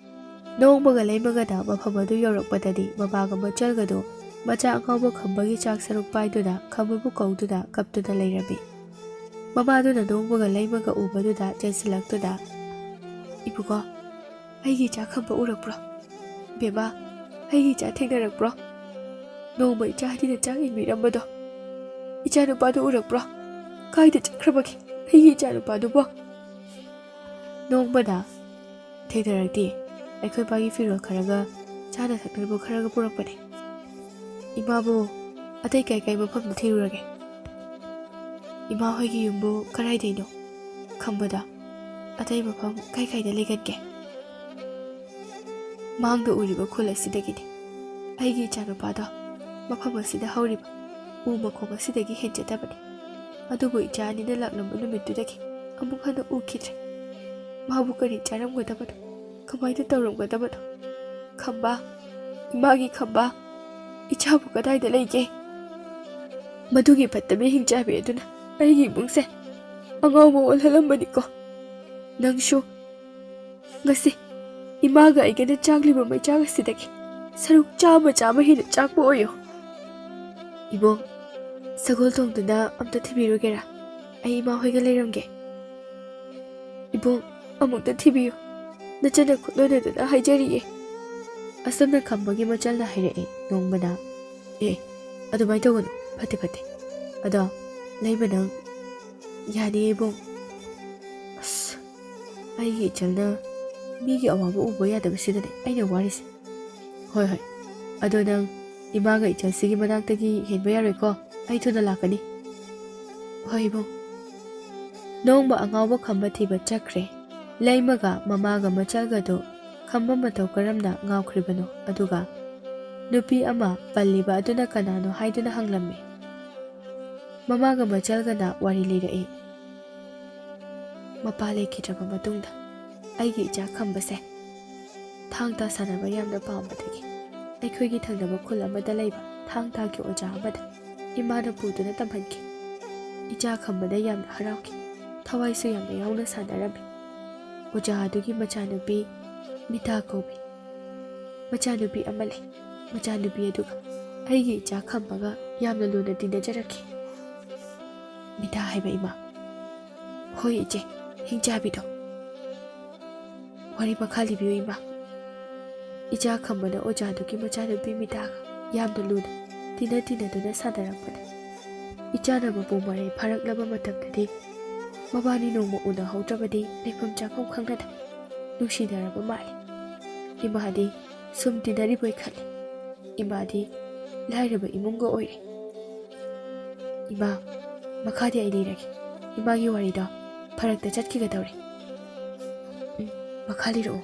ꯅꯣꯡꯃꯒ ꯂꯩꯃꯒꯗ ꯃꯐꯝ ꯑꯗꯨ ꯌꯧꯔꯛꯄꯗꯗꯤ ꯃꯃꯥꯒ ꯃꯆꯜꯒꯗꯨ ꯃꯆꯥ ꯑꯉꯥꯎꯕ ꯈꯝꯕꯒꯤ ꯆꯥꯛ ꯁꯔꯨꯛ ꯄꯥꯏꯗꯨꯅ ꯈꯝꯕꯕꯨ ꯀꯧꯗꯨꯅ ꯀꯞꯇꯨꯅ ꯂꯩꯔꯝꯃꯤ꯫ ꯃꯃꯥꯗꯨꯅ ꯅꯣꯡꯃꯒ ꯂꯩꯃꯒ ꯎꯕꯗꯨꯗ ꯆꯦꯟꯁꯤꯜꯂꯛꯇꯨꯅ, "ꯏꯕꯨꯡꯉꯣ, ꯑꯩꯒꯤ ꯏꯆꯥ ꯈꯝꯕ ꯎꯔꯛꯄ꯭ꯔꯣ? ꯕꯦꯝꯃ, ꯑꯩꯒꯤ ꯏꯆꯥ ꯊꯦꯡꯅꯔꯛꯄ꯭ꯔꯣ? ꯅꯣꯡꯃ ꯏꯆꯥ ꯑꯅꯤꯅ ꯆꯥꯛ ꯏꯟꯕꯤꯔꯝꯕꯗꯣ, ꯏꯆꯥ ꯅꯨꯄꯥꯗꯨ ꯎꯔꯛꯄ꯭ꯔꯣ? ꯀꯥꯏꯗ ꯆꯠꯈ꯭ꯔꯕꯒꯦ ꯑꯩꯒꯤ ꯏꯆꯥ ꯅꯨꯄꯥꯗꯨꯕꯣ?" ꯅꯣꯡꯃꯅ ꯊꯦꯡꯅꯔꯛꯇꯦ꯫ ꯑꯩꯈꯣꯏ ꯄꯥꯒꯤ ꯐꯤꯔꯣꯜ ꯈꯔꯒ ꯆꯥꯅ ꯊꯛꯅꯕ ꯈꯔꯒ ꯄꯨꯔꯛꯄꯅꯦ꯫ ꯏꯃꯥꯕꯨ ꯑꯇꯩ ꯀꯩ ꯀꯩ ꯃꯐꯝꯗ ꯊꯤꯔꯨꯔꯒꯦ? ꯏꯃꯥ ꯍꯣꯏꯒꯤ ꯌꯨꯝꯕꯨ ꯀꯗꯥꯏꯗꯩꯅꯣ? ꯈꯝꯕꯗ ꯑꯇꯩ ꯃꯐꯝ ꯀꯩ ꯀꯩꯗ ꯂꯩꯒꯟꯒꯦ? ꯃꯥꯡꯗ ꯎꯔꯤꯕ ꯈꯨꯜ ꯑꯁꯤꯗꯒꯤꯅꯤ꯫ ꯑꯩꯒꯤ ꯏꯆꯥꯅꯨꯄꯥꯗꯣ ꯃꯐꯝ ꯑꯁꯤꯗ ꯍꯧꯔꯤꯕ ꯎ ꯃꯈꯣꯡ ꯑꯁꯤꯗꯒꯤ ꯍꯦꯟꯖꯗꯕꯅꯤ꯫ ꯑꯗꯨꯕꯨ ꯏꯆꯥ ꯑꯅꯤꯅ ꯂꯥꯛꯂꯝꯕ ꯅꯨꯃꯤꯠꯇꯨꯗꯒꯤ ꯑꯃꯨꯛ ꯍꯟꯅ ꯎꯈꯤꯗ꯭ꯔꯦ꯫ ꯃꯥꯕꯨ ꯀꯔꯤ ꯆꯥꯔꯝꯒꯗꯕꯅꯣ? ꯀꯃꯥꯏꯅ ꯇꯧꯔꯝꯒꯗꯕꯅꯣ? ꯈꯝꯕ, ꯏꯃꯥꯒꯤ ꯈꯝꯕ, ꯏꯆꯥꯕꯨ ꯀꯗꯥꯏꯗ ꯂꯩꯒꯦ? ꯃꯗꯨꯒꯤ ꯐꯠꯇꯕꯤ ꯍꯤꯡꯆꯥꯕꯤ ꯑꯗꯨꯅ ꯑꯩꯒꯤ ꯏꯃꯨꯡꯁꯦ ꯑꯉꯥꯎꯕ ꯑꯣꯜꯍꯜꯂꯝꯕꯅꯤꯀꯣ꯫ ꯅꯪꯁꯨ ꯉꯁꯤ ꯏꯃꯥꯒ ꯑꯩꯒꯅ ꯆꯥꯛꯂꯤꯕ ꯃꯩꯆꯥꯛ ꯑꯁꯤꯗꯒꯤ ꯁꯔꯨꯛ ꯆꯥꯝꯃ ꯆꯥꯝꯃ ꯍꯦꯟꯅ ꯆꯥꯛꯄ ꯑꯣꯏꯌꯣ꯫ ꯏꯕꯣꯡ, ꯁꯒꯣꯜ ꯇꯣꯡꯗꯨꯅ ꯑꯝꯇ ꯊꯤꯕꯤꯔꯨꯒꯦꯔꯥ? ꯑꯩ ꯏꯃꯥ ꯍꯣꯏꯒ ꯂꯩꯔꯝꯒꯦ꯫ ꯏꯕꯣꯡ, ꯑꯃꯨꯛꯇ ꯊꯤꯕꯤꯌꯨ꯫ ꯅꯆꯟꯅ ꯈꯨꯠꯂꯣꯟꯅꯗꯨꯅ ꯍꯥꯏꯖꯔꯤꯌꯦ꯫ ꯑꯁꯨꯝꯅ ꯈꯝꯕꯒꯤ ꯃꯆꯜꯅ ꯍꯥꯏꯔꯛꯑꯦ ꯅꯣꯡꯃꯅ꯫ ꯑꯦ, ꯑꯗꯨꯃꯥꯏꯅ ꯇꯧꯒꯅꯨ꯫ ꯐꯠꯇꯦ, ꯐꯠꯇꯦ꯫ ꯑꯗꯣ, ꯂꯩꯃ ꯅꯪ ꯌꯥꯅꯤꯌꯦ ꯏꯕꯣꯡ꯫ ꯑꯁ, ꯑꯩꯒꯤ ꯏꯆꯜꯅ ꯃꯤꯒꯤ ꯑꯋꯥꯕ ꯎꯕ ꯌꯥꯗꯕꯁꯤꯗꯅꯦ ꯑꯩꯅ ꯋꯥꯔꯤꯁꯦ꯫ ꯍꯣꯏ, ꯍꯣꯏ꯫ ꯑꯗꯣ ꯅꯪ ꯏꯃꯥꯒ ꯏꯆꯜꯁꯤꯒꯤ ꯃꯅꯥꯛꯇꯒꯤ ꯍꯦꯟꯕ ꯌꯥꯔꯣꯏꯀꯣ꯫ ꯑꯩ ꯊꯨꯅ ꯂꯥꯛꯀꯅꯤ꯫ ꯍꯣꯏ, ꯏꯕꯨꯡ꯫ ꯅꯣꯡꯃ ꯑꯉꯥꯎꯕ ꯈꯝꯕ ꯊꯤꯕ ꯆꯠꯈ꯭ꯔꯦ꯫ ꯂꯩꯃꯒ ꯃꯃꯥꯒ ꯃꯆꯜꯒꯗꯨ ꯈꯝꯕ ꯃꯇꯧ ꯀꯔꯝꯅ ꯉꯥꯎꯈ꯭ꯔꯤꯕꯅꯣ, ꯑꯗꯨꯒ ꯅꯨꯄꯤ ꯑꯃ ꯄꯜꯂꯤꯕ ꯑꯗꯨꯅ ꯀꯅꯥꯅꯣ ꯍꯥꯏꯗꯨꯅ ꯍꯪꯂꯝꯃꯤ꯫ ꯃꯃꯥꯒ ꯃꯆꯜꯒꯅ ꯋꯥꯔꯤ ꯂꯤꯔꯛꯏ꯫ ꯃꯄꯥ ꯂꯩꯈꯤꯗ꯭ꯔꯕ ꯃꯇꯨꯡꯗ ꯑꯩꯒꯤ ꯏꯆꯥ ꯈꯝꯕꯁꯦ ꯊꯥꯡ ꯇꯥ ꯁꯥꯟꯅꯕ ꯌꯥꯝꯅ ꯄꯥꯝꯕꯗꯒꯤ ꯑꯩꯈꯣꯏꯒꯤ ꯊꯪꯅꯕ ꯈꯨꯜ ꯑꯃꯗ ꯂꯩꯕ ꯊꯥꯡ ꯇꯥꯒꯤ ꯑꯣꯖꯥ ꯑꯃꯗ ꯏꯃꯥꯅ ꯄꯨꯗꯨꯅ ꯇꯝꯍꯟꯈꯤ꯫ ꯏꯆꯥ ꯈꯝꯕꯗ ꯌꯥꯝꯅ ꯍꯔꯥꯎꯈꯤ꯫ ꯊꯋꯥꯏꯁꯨ ꯌꯥꯝꯅ ꯌꯥꯎꯅ ꯁꯥꯟꯅꯔꯝꯃꯤ꯫ ꯑꯣꯖꯥ ꯑꯗꯨꯒꯤ ꯃꯆꯥꯅꯨꯄꯤ ꯃꯤꯇꯥ ꯀꯧꯕꯤ ꯃꯆꯥꯅꯨꯄꯤ ꯑꯃ ꯂꯩ꯫ ꯃꯆꯥꯅꯨꯄꯤ ꯑꯗꯨꯒ ꯑꯩꯒꯤ ꯏꯆꯥ ꯈꯝꯕꯒ ꯌꯥꯝꯅ ꯂꯨꯅ ꯇꯤꯟꯅꯖꯔꯛꯈꯤ꯫ ꯃꯤꯇꯥ ꯍꯥꯏꯕ ꯏꯃꯥ꯫ ꯍꯣꯏ ꯏꯆꯦ, ꯍꯤꯡꯆꯥꯕꯤꯗꯣ꯫ ꯋꯥꯔꯤ ꯃꯈꯥ ꯂꯤꯕꯤꯌꯨ ꯏꯃꯥ꯫ ꯏꯆꯥ ꯈꯝꯕꯅ ꯑꯣꯖꯥꯗꯨꯒꯤ ꯃꯆꯥꯅꯨꯄꯤ ꯃꯤꯇꯥꯒ ꯌꯥꯝꯅ ꯂꯨꯅ ꯇꯤꯟꯅ ꯇꯤꯟꯅꯗꯨꯅ ꯁꯥꯟꯅꯔꯛꯄꯅꯤ꯫ ꯏꯆꯥꯅ ꯃꯄꯨꯡ ꯃꯔꯩ ꯐꯥꯔꯛꯂꯕ ꯃꯇꯝꯗꯗꯤ ꯃꯕꯥꯅꯤ ꯅꯣꯡꯃ ꯎꯅꯍꯧꯗ꯭ꯔꯕꯗꯤ ꯂꯩꯐꯝ ꯆꯥꯐꯝ ꯈꯪꯅꯗ ꯅꯨꯡꯁꯤꯅꯔꯕ ꯃꯥꯜꯂꯤ꯫ ꯏꯃꯥꯗꯤ ꯁꯨꯝ ꯇꯤꯟꯅꯔꯤꯕꯣꯏ ꯈꯜꯂꯤ꯫ ꯏꯃꯥꯗꯤ ꯂꯥꯏꯔꯕ ꯏꯃꯨꯡꯒ ꯑꯣꯏꯔꯦ꯫ ꯏꯃꯥ, ꯃꯈꯥꯗꯤ ꯑꯩ ꯂꯤꯔꯒꯦ꯫ ꯏꯃꯥꯒꯤ ꯋꯥꯔꯤꯗꯣ ꯐꯔꯛꯇ ꯆꯠꯈꯤꯒꯗꯧꯔꯦ꯫ ꯎꯝ, ꯃꯈꯥ ꯂꯤꯔꯛꯑꯣ꯫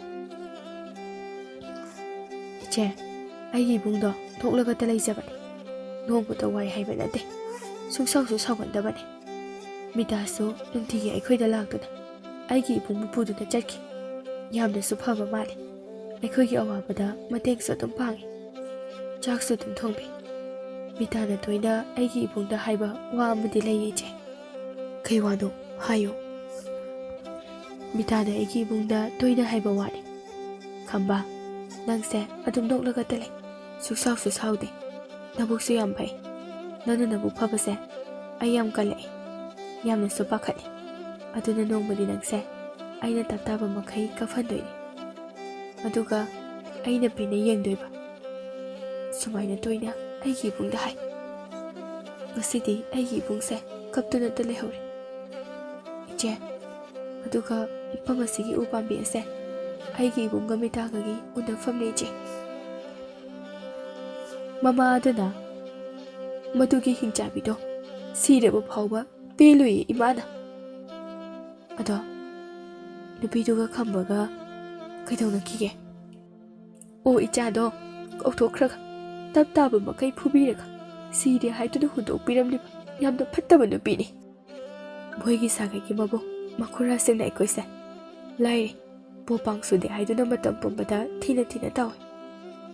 ꯏꯆꯦ, ꯑꯩꯒꯤ ꯏꯕꯨꯡꯗꯣ ꯊꯣꯛꯂꯒꯇ ꯂꯩꯖꯕꯅꯤ꯫ ꯅꯣꯡꯃꯇ ꯋꯥꯏ ꯍꯥꯏꯕ ꯅꯠꯇꯦ꯫ ꯁꯨꯡꯁꯥꯎꯁꯨ ꯁꯥꯎꯒꯟꯗꯕꯅꯤ꯫ ꯃꯤꯇꯥꯁꯨ ꯅꯨꯡꯇꯤꯒꯤ ꯑꯩꯈꯣꯏꯗ ꯂꯥꯛꯇꯨꯅ ꯑꯩꯒꯤ ꯏꯕꯨꯡꯕꯨ ꯄꯨꯗꯨꯅ ꯆꯠꯈꯤ꯫ ꯌꯥꯝꯅꯁꯨ ꯐꯕ ꯃꯥꯜꯂꯤ꯫ ꯑꯩꯈꯣꯏꯒꯤ ꯑꯋꯥꯕꯗ ꯃꯇꯦꯡꯁꯨ ꯑꯗꯨꯝ ꯄꯥꯡꯉꯤ꯫ ꯆꯥꯛꯁꯨ ꯑꯗꯨꯝ ꯊꯣꯡꯕꯤ꯫ ꯃꯤꯇꯥꯅ ꯇꯣꯏꯅ ꯑꯩꯒꯤ ꯏꯕꯨꯡꯗ ꯍꯥꯏꯕ ꯋꯥ ꯑꯃꯗꯤ ꯂꯩꯌꯦ ꯏꯆꯦ꯫ ꯀꯩ ꯋꯥꯅꯣ? ꯍꯥꯏꯌꯨ꯫ ꯃꯤꯇꯥꯅ ꯑꯩꯒꯤ ꯏꯕꯨꯡꯗ ꯇꯣꯏꯅ ꯍꯥꯏꯕ ꯋꯥꯅꯤ꯫ "ꯈꯝꯕ, ꯅꯪꯁꯦ ꯑꯗꯨꯝ ꯅꯣꯛꯂꯒꯇ ꯂꯩ꯫ ꯁꯨꯛꯁꯥꯎꯁꯨ ꯁꯥꯎꯗꯦ꯫ ꯅꯕꯨꯛꯁꯨ ꯌꯥꯝ ꯐꯩ꯫ ꯅꯪꯅ ꯅꯕꯨꯛ ꯐꯕꯁꯦ ꯑꯩ ꯌꯥꯝ ꯀꯜꯂꯛꯑꯦ꯫ ꯌꯥꯝꯅꯁꯨ ꯄꯥꯈꯠꯂꯦ꯫ ꯑꯗꯨꯅ ꯅꯣꯡꯃꯗꯤ ꯅꯪꯁꯦ ꯑꯩꯅ ꯇꯞ ꯇꯥꯕ ꯃꯈꯩ ꯀꯞꯍꯟꯗꯣꯏꯅꯤ꯫ ꯑꯗꯨꯒ ꯑꯩꯅ ꯄꯦꯟꯅ ꯌꯦꯡꯗꯣꯏꯕ꯫" ꯁꯨꯃꯥꯏꯅ ꯇꯣꯏꯅ ꯑꯩꯒꯤ ꯏꯕꯨꯡꯗ ꯍꯥꯏ꯫ ꯉꯁꯤꯗꯤ ꯑꯩꯒꯤ ꯏꯕꯨꯡꯁꯦ ꯀꯞꯇꯨꯅꯇ ꯂꯩꯍꯧꯔꯦ꯫ ꯏꯆꯦ, ꯑꯗꯨꯒ ꯃꯐꯝ ꯑꯁꯤꯒꯤ ꯎ ꯄꯥꯝꯕꯤ ꯑꯁꯦ ꯑꯩꯒꯤ ꯏꯕꯨꯡꯒ ꯃꯤꯇꯥꯒꯒꯤ ꯎꯅꯐꯝꯅꯦ ꯏꯆꯦ꯫ ꯃꯃꯥ ꯑꯗꯨꯅ ꯃꯗꯨꯒꯤ ꯍꯤꯡꯆꯥꯕꯤꯗꯣ ꯁꯤꯔꯕ ꯐꯥꯎꯕ ꯄꯦꯜꯂꯣꯏꯌꯦ ꯏꯃꯥꯅ꯫ ꯑꯗꯣ ꯅꯨꯄꯤꯗꯨꯒ ꯈꯝꯕꯒ ꯀꯩꯗꯧꯅꯈꯤꯒꯦ? ꯑꯣ, ꯏꯆꯥꯗꯣ ꯀꯧꯊꯣꯛꯈ꯭ꯔꯒ ꯇꯞ ꯇꯥꯕ ꯃꯈꯩ ꯐꯨꯕꯤꯔꯒ ꯁꯤꯔꯦ ꯍꯥꯏꯗꯨꯅ ꯍꯨꯟꯗꯣꯛꯄꯤꯔꯝꯂꯤꯕ ꯌꯥꯝꯅ ꯐꯠꯇꯕ ꯅꯨꯄꯤꯅꯤ꯫ ꯃꯣꯏꯒꯤ ꯁꯥꯒꯩꯒꯤ ꯃꯕꯨꯡ ꯃꯈꯨꯔꯥꯁꯤꯡꯅ ꯑꯩꯈꯣꯏꯁꯦ ꯂꯥꯏꯔꯤ, ꯄꯣꯄꯥꯡ ꯁꯨꯗꯦ ꯍꯥꯏꯗꯨꯅ ꯃꯇꯝ ꯄꯨꯝꯕꯗ ꯊꯤꯅ ꯊꯤꯅ ꯇꯧꯏ꯫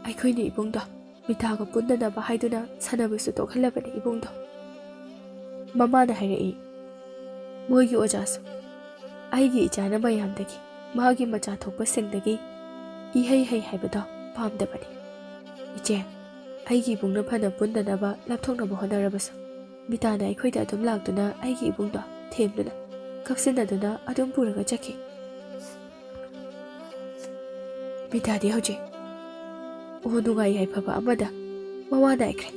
ꯑꯩꯈꯣꯏꯅ ꯏꯕꯨꯡꯗꯣ ꯃꯤꯇꯥꯒ ꯄꯨꯟꯗꯅꯕ ꯍꯥꯏꯗꯨꯅ ꯁꯥꯟꯅꯕꯁꯨ ꯇꯣꯛꯍꯜꯂꯕꯅꯤ ꯏꯕꯨꯡꯗꯣ꯫ ꯃꯃꯥꯅ ꯍꯥꯏꯔꯛꯏ, ꯃꯣꯏꯒꯤ ꯑꯣꯖꯥꯁꯨ ꯑꯩꯒꯤ ꯏꯆꯥꯅ ꯃꯌꯥꯝꯗꯒꯤ, ꯃꯥꯒꯤ ꯃꯆꯥ ꯊꯣꯛꯄꯁꯤꯡꯗꯒꯤ ꯏꯍꯩ ꯍꯩ ꯍꯥꯏꯕꯗꯣ ꯄꯥꯝꯗꯕꯅꯤ꯫ ꯏꯆꯦ, ꯑꯩꯒꯤ ꯏꯕꯨꯡꯅ ꯐꯅ ꯄꯨꯟꯗꯅꯕ ꯂꯥꯞꯊꯣꯛꯅꯕ ꯍꯣꯠꯅꯔꯕꯁꯨ, ꯃꯤꯇꯥꯅ ꯑꯩꯈꯣꯏꯗ ꯑꯗꯨꯝ ꯂꯥꯛꯇꯨꯅ ꯑꯩꯒꯤ ꯏꯕꯨꯡꯗꯣ ꯊꯦꯝꯗꯨꯅ, ꯀꯞꯁꯤꯟꯅꯗꯨꯅ ꯑꯗꯨꯝ ꯄꯨꯔꯒ ꯆꯠꯈꯤ꯫ ꯃꯤꯇꯥꯗꯤ ꯍꯧꯖꯤꯛ, ꯑꯣ, ꯅꯨꯡꯉꯥꯏ ꯌꯥꯏꯐꯕ ꯑꯃꯗ ꯃꯋꯥ ꯅꯥꯏꯈ꯭ꯔꯦ꯫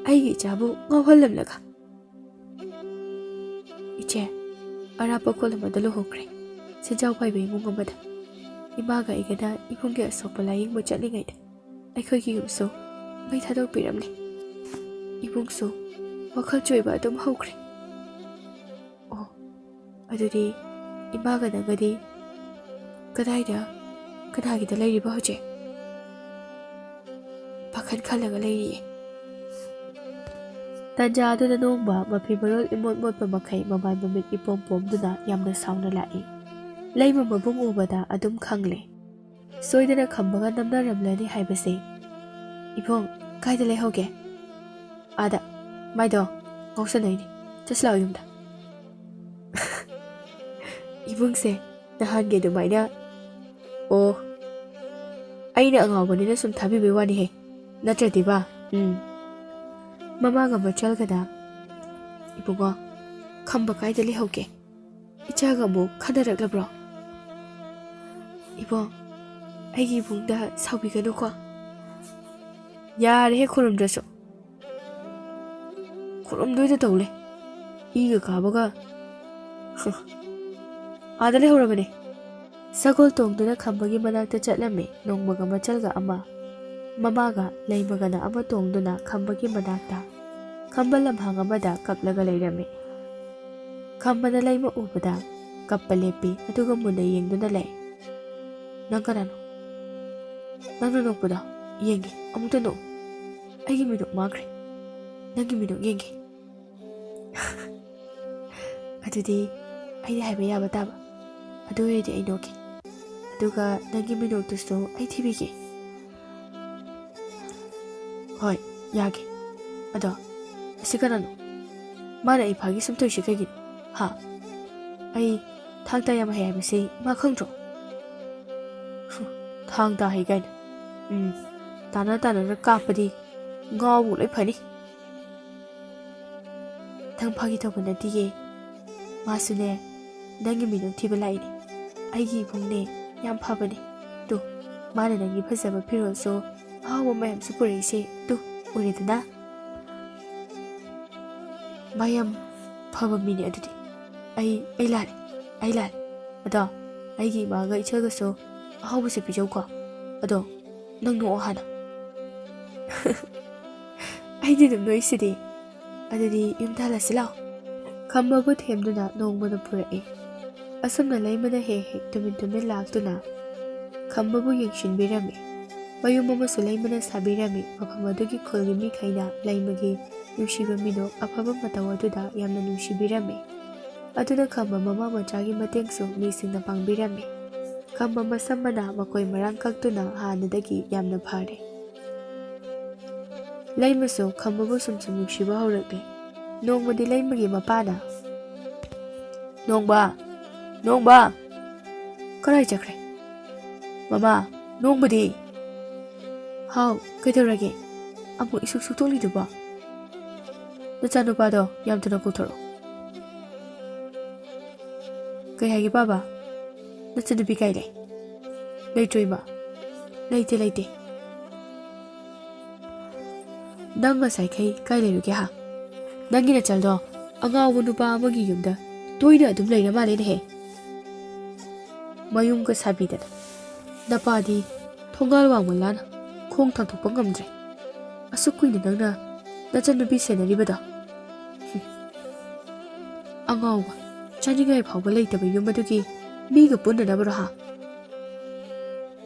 ꯑꯩꯒꯤ ꯏꯆꯥꯕꯨ ꯉꯥꯎꯍꯜꯂꯝꯂꯒ꯫ ꯏꯆꯦ, ꯑꯔꯥꯞꯄ ꯈꯨꯜ ꯑꯃꯗ ꯂꯨꯍꯣꯡꯈ꯭ꯔꯦ, ꯁꯦꯟꯖꯥꯎ ꯄꯥꯏꯕ ꯏꯃꯨꯡ ꯑꯃꯗ꯫ ꯏꯃꯥꯒ ꯑꯩꯒꯅ ꯏꯕꯨꯡꯒꯤ ꯑꯁꯣꯛꯄ ꯂꯥꯌꯦꯡꯕ ꯆꯠꯂꯤꯉꯩꯗ ꯑꯩꯈꯣꯏꯒꯤ ꯌꯨꯝꯁꯨ ꯃꯩ ꯊꯥꯗꯣꯛꯄꯤꯔꯝꯂꯦ꯫ ꯏꯕꯨꯡꯁꯨ ꯋꯥꯈꯜ ꯆꯣꯏꯕ ꯑꯗꯨꯝ ꯍꯧꯈ꯭ꯔꯦ꯫ ꯑꯣ, ꯑꯗꯨꯗꯤ ꯏꯃꯥꯒ ꯅꯪꯒꯗꯤ ꯀꯗꯥꯏꯗ, ꯀꯅꯥꯒꯤꯗ ꯂꯩꯔꯤꯕ ꯍꯧꯖꯤꯛ? ꯄꯥꯈꯠ ꯈꯜꯂꯒ ꯂꯩꯔꯤꯌꯦ꯫ ꯇꯟꯖꯥ ꯑꯗꯨꯗ ꯅꯣꯡꯃ ꯃꯐꯤ ꯃꯔꯣꯜ ꯏꯃꯣꯠ ꯃꯣꯠꯄ ꯃꯈꯩ ꯃꯃꯥꯏ ꯃꯃꯤꯠ ꯏꯄꯣꯝ ꯄꯣꯝꯗꯨꯅ ꯌꯥꯝꯅ ꯁꯥꯎꯅ ꯂꯥꯛꯏ꯫ ꯂꯩꯃ ꯃꯕꯨꯡ ꯎꯕꯗ ꯑꯗꯨꯝ ꯈꯪꯂꯦ꯫ ꯁꯣꯏꯗꯅ ꯈꯝꯕꯒ ꯅꯝꯅꯔꯝꯂꯅꯤ ꯍꯥꯏꯕꯁꯦ꯫ ꯏꯕꯨꯡ, ꯀꯥꯏꯗ ꯂꯩꯍꯧꯒꯦ? ꯑꯥꯗ, ꯃꯥꯏꯗꯣ ꯉꯥꯎꯁꯟꯅꯩꯅꯦ꯫ ꯆꯠꯁꯤ ꯂꯥꯛꯑꯣ ꯌꯨꯝꯗ꯫ ꯏꯕꯨꯡꯁꯦ ꯅꯍꯥꯟꯒꯤ ꯑꯗꯨꯃꯥꯏꯅ, ꯑꯣ, ꯑꯩꯅ ꯑꯉꯥꯎꯕꯅꯤꯅ ꯁꯨꯝ ꯊꯥꯕꯤꯕꯩ ꯋꯥꯅꯤꯍꯦ, ꯅꯠꯇ꯭ꯔꯗꯤꯕ꯫ ꯎꯝ꯫ ꯃꯃꯥꯒ ꯃꯆꯜꯒꯅ, ꯏꯕꯨꯡꯉꯣ, ꯈꯝꯕ ꯀꯥꯏꯗ ꯂꯩꯍꯧꯒꯦ? ꯏꯆꯥꯒ ꯑꯃꯨꯛ ꯈꯟꯅꯔꯛꯂꯕ꯭ꯔꯣ? ꯏꯕꯨꯡ, ꯑꯩꯒꯤ ꯏꯕꯨꯡꯗ ꯁꯥꯎꯕꯤꯒꯅꯨꯀꯣ꯫ ꯌꯥꯔꯦꯍꯦ, ꯈꯨꯔꯨꯝꯗ꯭ꯔꯁꯨ꯫ ꯈꯨꯔꯨꯝꯗꯣꯏꯗ ꯇꯧ ꯂꯩ꯫ ꯏꯒ ꯀꯥꯕꯒ꯫ ꯑꯥꯗ ꯂꯩꯍꯧꯔꯕꯅꯦ꯫ ꯁꯒꯣꯜ ꯇꯣꯡꯗꯨꯅ ꯈꯝꯕꯒꯤ ꯃꯅꯥꯛꯇ ꯆꯠꯂꯝꯃꯤ, ꯅꯣꯡꯃꯒ ꯃꯆꯜꯒ ꯑꯃ꯫ ꯃꯃꯥꯒ ꯂꯩꯃꯒꯅ ꯑꯃ ꯇꯣꯡꯗꯨꯅ ꯈꯝꯕꯒꯤ ꯃꯅꯥꯛꯇ, ꯈꯝꯕ ꯂꯝꯍꯥꯡ ꯑꯃꯗ ꯀꯞꯂꯒ ꯂꯩꯔꯝꯃꯤ꯫ ꯈꯝꯕꯅ ꯂꯩꯃ ꯎꯕꯗ ꯀꯞꯄ ꯂꯦꯞꯄꯤ, ꯑꯗꯨꯒ ꯃꯨꯟꯅ ꯌꯦꯡꯗꯨꯅ ꯂꯩ꯫ "ꯅꯪ ꯀꯅꯥꯅꯣ? ꯅꯪꯅ ꯅꯣꯛꯄꯗꯣ ꯌꯦꯡꯒꯦ, ꯑꯃꯨꯛꯇ ꯅꯣꯛꯎ꯫ ꯑꯩꯒꯤ ꯃꯤꯅꯣꯛ ꯃꯥꯡꯈ꯭ꯔꯦ꯫ ꯅꯪꯒꯤ ꯃꯤꯅꯣꯛ ꯌꯦꯡꯒꯦ꯫" "ꯑꯗꯨꯗꯤ ꯑꯩꯅ ꯍꯥꯏꯕ ꯌꯥꯕ ꯇꯥꯕ꯫ ꯑꯗꯨ ꯑꯣꯏꯔꯗꯤ ꯑꯩ ꯅꯣꯛꯀꯦ꯫ ꯑꯗꯨꯒ ꯅꯪꯒꯤ ꯃꯤꯅꯣꯛꯇꯨꯁꯨ ꯑꯩ ꯊꯤꯕꯤꯒꯦ꯫" ꯍꯣꯏ, ꯌꯥꯒꯦ꯫ ꯑꯗꯣ, ꯑꯁꯤ ꯀꯅꯥꯅꯣ? ꯃꯥꯅ ꯑꯩ ꯐꯥꯒꯤ ꯁꯨꯝ ꯇꯧꯔꯤꯁꯤ ꯀꯩꯒꯤꯅꯣ? ꯍꯥ? ꯑꯩ ꯊꯥꯡ ꯇꯥ ꯌꯥꯝ ꯍꯩ ꯍꯥꯏꯕꯁꯤ ꯃꯥ ꯈꯪꯗ꯭ꯔꯣ? ꯍꯨꯝ, ꯊꯥꯡ ꯇꯥ ꯍꯩ ꯀꯥꯏꯅ꯫ ꯎꯝ, ꯇꯥꯟꯅ ꯇꯥꯟꯅꯅ ꯀꯥꯞꯄꯗꯤ ꯉꯥꯎꯕ ꯂꯣꯏ ꯐꯅꯤ꯫ ꯅꯪ ꯐꯥꯒꯤ ꯇꯧꯕ ꯅꯠꯇꯤꯌꯦ꯫ ꯃꯥꯁꯨꯅꯦ, ꯅꯪꯒꯤ ꯃꯤꯅꯨꯡ ꯊꯤꯕ ꯂꯥꯛꯏꯅꯦ꯫ ꯑꯩꯒꯤ ꯏꯕꯨꯡꯅꯦ, ꯌꯥꯝ ꯐꯕꯅꯦ꯫ ꯇꯨ, ꯃꯥꯅ ꯅꯪꯒꯤ ꯐꯖꯕ ꯐꯤꯔꯣꯜꯁꯨ ꯑꯍꯥꯎꯕ ꯃꯌꯥꯝꯁꯨ ꯄꯨꯔꯛꯏꯁꯦ꯫ ꯇꯨ, ꯎꯔꯦꯗꯅ? ꯃꯥ ꯌꯥꯝ ꯐꯕ ꯃꯤꯅꯦ ꯑꯗꯨꯗꯤ꯫ ꯑꯩ, ꯑꯩ ꯂꯥꯜꯂꯦ, ꯑꯩ ꯂꯥꯜꯂꯦ꯫ ꯑꯗꯣ, ꯑꯩꯒꯤ ꯏꯃꯥꯒ ꯏꯆꯦꯒꯁꯨ ꯑꯍꯥꯎꯕꯁꯦ ꯄꯤꯖꯧꯀꯣ꯫ ꯑꯗꯣ, ꯅꯪ ꯅꯣꯛꯑꯣ ꯍꯥꯟꯅ꯫ ꯑꯩꯗꯤ ꯑꯗꯨꯝ ꯅꯣꯛꯏꯁꯤꯗꯤ꯫ ꯑꯗꯨꯗꯤ ꯌꯨꯝꯗ ꯍꯜꯂꯁꯤ ꯂꯥꯛꯑꯣ꯫ ꯈꯝꯕꯕꯨ ꯊꯦꯝꯗꯨꯅ ꯅꯣꯡꯃꯅ ꯄꯨꯔꯛꯏ꯫ ꯑꯁꯨꯝꯅ ꯂꯩꯃꯅ ꯍꯦꯛ ꯍꯦꯛ ꯇꯨꯃꯤꯟ ꯇꯨꯃꯤꯟ ꯂꯥꯛꯇꯨꯅ ꯈꯝꯕꯕꯨ ꯌꯦꯡꯁꯤꯟꯕꯤꯔꯝꯃꯤ꯫ ꯃꯌꯨꯝ ꯑꯃꯁꯨ ꯂꯩꯃꯅ ꯁꯥꯕꯤꯔꯝꯃꯤ꯫ ꯃꯐꯝ ꯑꯗꯨꯒꯤ ꯈꯨꯜꯒꯤ ꯃꯤꯈꯩꯅ ꯂꯩꯃꯒꯤ ꯅꯨꯡꯁꯤꯕ ꯃꯤꯅꯣꯛ ꯑꯐꯕ ꯃꯇꯧ ꯑꯗꯨꯗ ꯌꯥꯝꯅ ꯅꯨꯡꯁꯤꯕꯤꯔꯝꯃꯤ꯫ ꯑꯗꯨꯅ ꯈꯝꯕ ꯃꯃꯥ ꯃꯆꯥꯒꯤ ꯃꯇꯦꯡꯁꯨ ꯃꯤꯁꯤꯡꯅ ꯄꯥꯡꯕꯤꯔꯝꯃꯤ꯫ ꯈꯝꯕ ꯃꯁꯝ ꯃꯅꯥ ꯃꯀꯣꯏ ꯃꯔꯥꯡ ꯀꯛꯇꯨꯅ ꯍꯥꯟꯅꯗꯒꯤ ꯌꯥꯝꯅ ꯐꯔꯦ꯫ ꯂꯩꯃꯁꯨ ꯈꯝꯕꯕꯨ ꯁꯨꯝ ꯁꯨꯝ ꯅꯨꯡꯁꯤꯕ ꯍꯧꯔꯛꯂꯦ꯫ ꯅꯣꯡꯃꯗꯤ ꯂꯩꯃꯒꯤ ꯃꯄꯥꯅ, "ꯅꯣꯡꯕ! ꯅꯣꯡꯕ! ꯀꯗꯥꯏ ꯆꯠꯈ꯭ꯔꯦ? ꯃꯃꯥ, ꯅꯣꯡꯕꯗꯤ?" "ꯍꯥꯎ, ꯀꯩꯗꯧꯔꯒꯦ? ꯑꯃꯨꯛ ꯏꯁꯨꯛ ꯁꯨꯛꯇꯣꯛꯂꯤꯗꯨꯕꯣ?" "ꯅꯆꯥꯅꯨꯄꯥꯗꯣ ꯌꯥꯝ ꯊꯨꯅ ꯀꯧꯊꯣꯔꯛꯑꯣ꯫" "ꯀꯩ ꯍꯥꯏꯒꯦ ꯄꯥꯕ? ꯅꯆꯟꯅꯨꯄꯤ ꯀꯥꯏ ꯂꯩ?" "ꯂꯩꯇ꯭ꯔꯣ ꯏꯃꯥ?" "ꯂꯩꯇꯦ, ꯂꯩꯇꯦ꯫ ꯅꯪ ꯉꯁꯥꯏꯈꯩ ꯀꯥꯏ ꯂꯩꯔꯨꯒꯦ ꯍꯥ? ꯅꯪꯒꯤ ꯅꯆꯜꯗꯣ ꯑꯉꯥꯎꯕ ꯅꯨꯄꯥ ꯑꯃꯒꯤ ꯌꯨꯝꯗ ꯇꯣꯏꯅ ꯑꯗꯨꯝ ꯂꯩꯔ ꯃꯥꯜꯂꯦꯅꯦꯍꯦ꯫ ꯃꯌꯨꯝꯒ ꯁꯥꯕꯤꯗꯅ꯫ ꯅꯄꯥꯗꯤ ꯊꯣꯡꯒꯥꯜ ꯋꯥꯡꯃ ꯂꯥꯟꯅ ꯈꯣꯡ ꯊꯥꯡꯗꯣꯛꯄ ꯉꯝꯗ꯭ꯔꯦ꯫ ꯑꯁꯨꯛ ꯀꯨꯏꯅ ꯅꯪꯅ ꯅꯆꯟꯅꯨꯄꯤ ꯁꯦꯟꯅꯔꯤꯕꯗꯣ꯫" "ꯍꯨꯝ꯫ ꯑꯉꯥꯎꯕ, ꯆꯥꯅꯤꯡꯉꯥꯏ ꯐꯥꯎꯕ ꯂꯩꯇꯕ ꯌꯨꯝ ꯑꯗꯨꯒꯤ ꯃꯤꯒ ꯄꯨꯟꯅꯅꯕꯔꯣ ꯍꯥ?"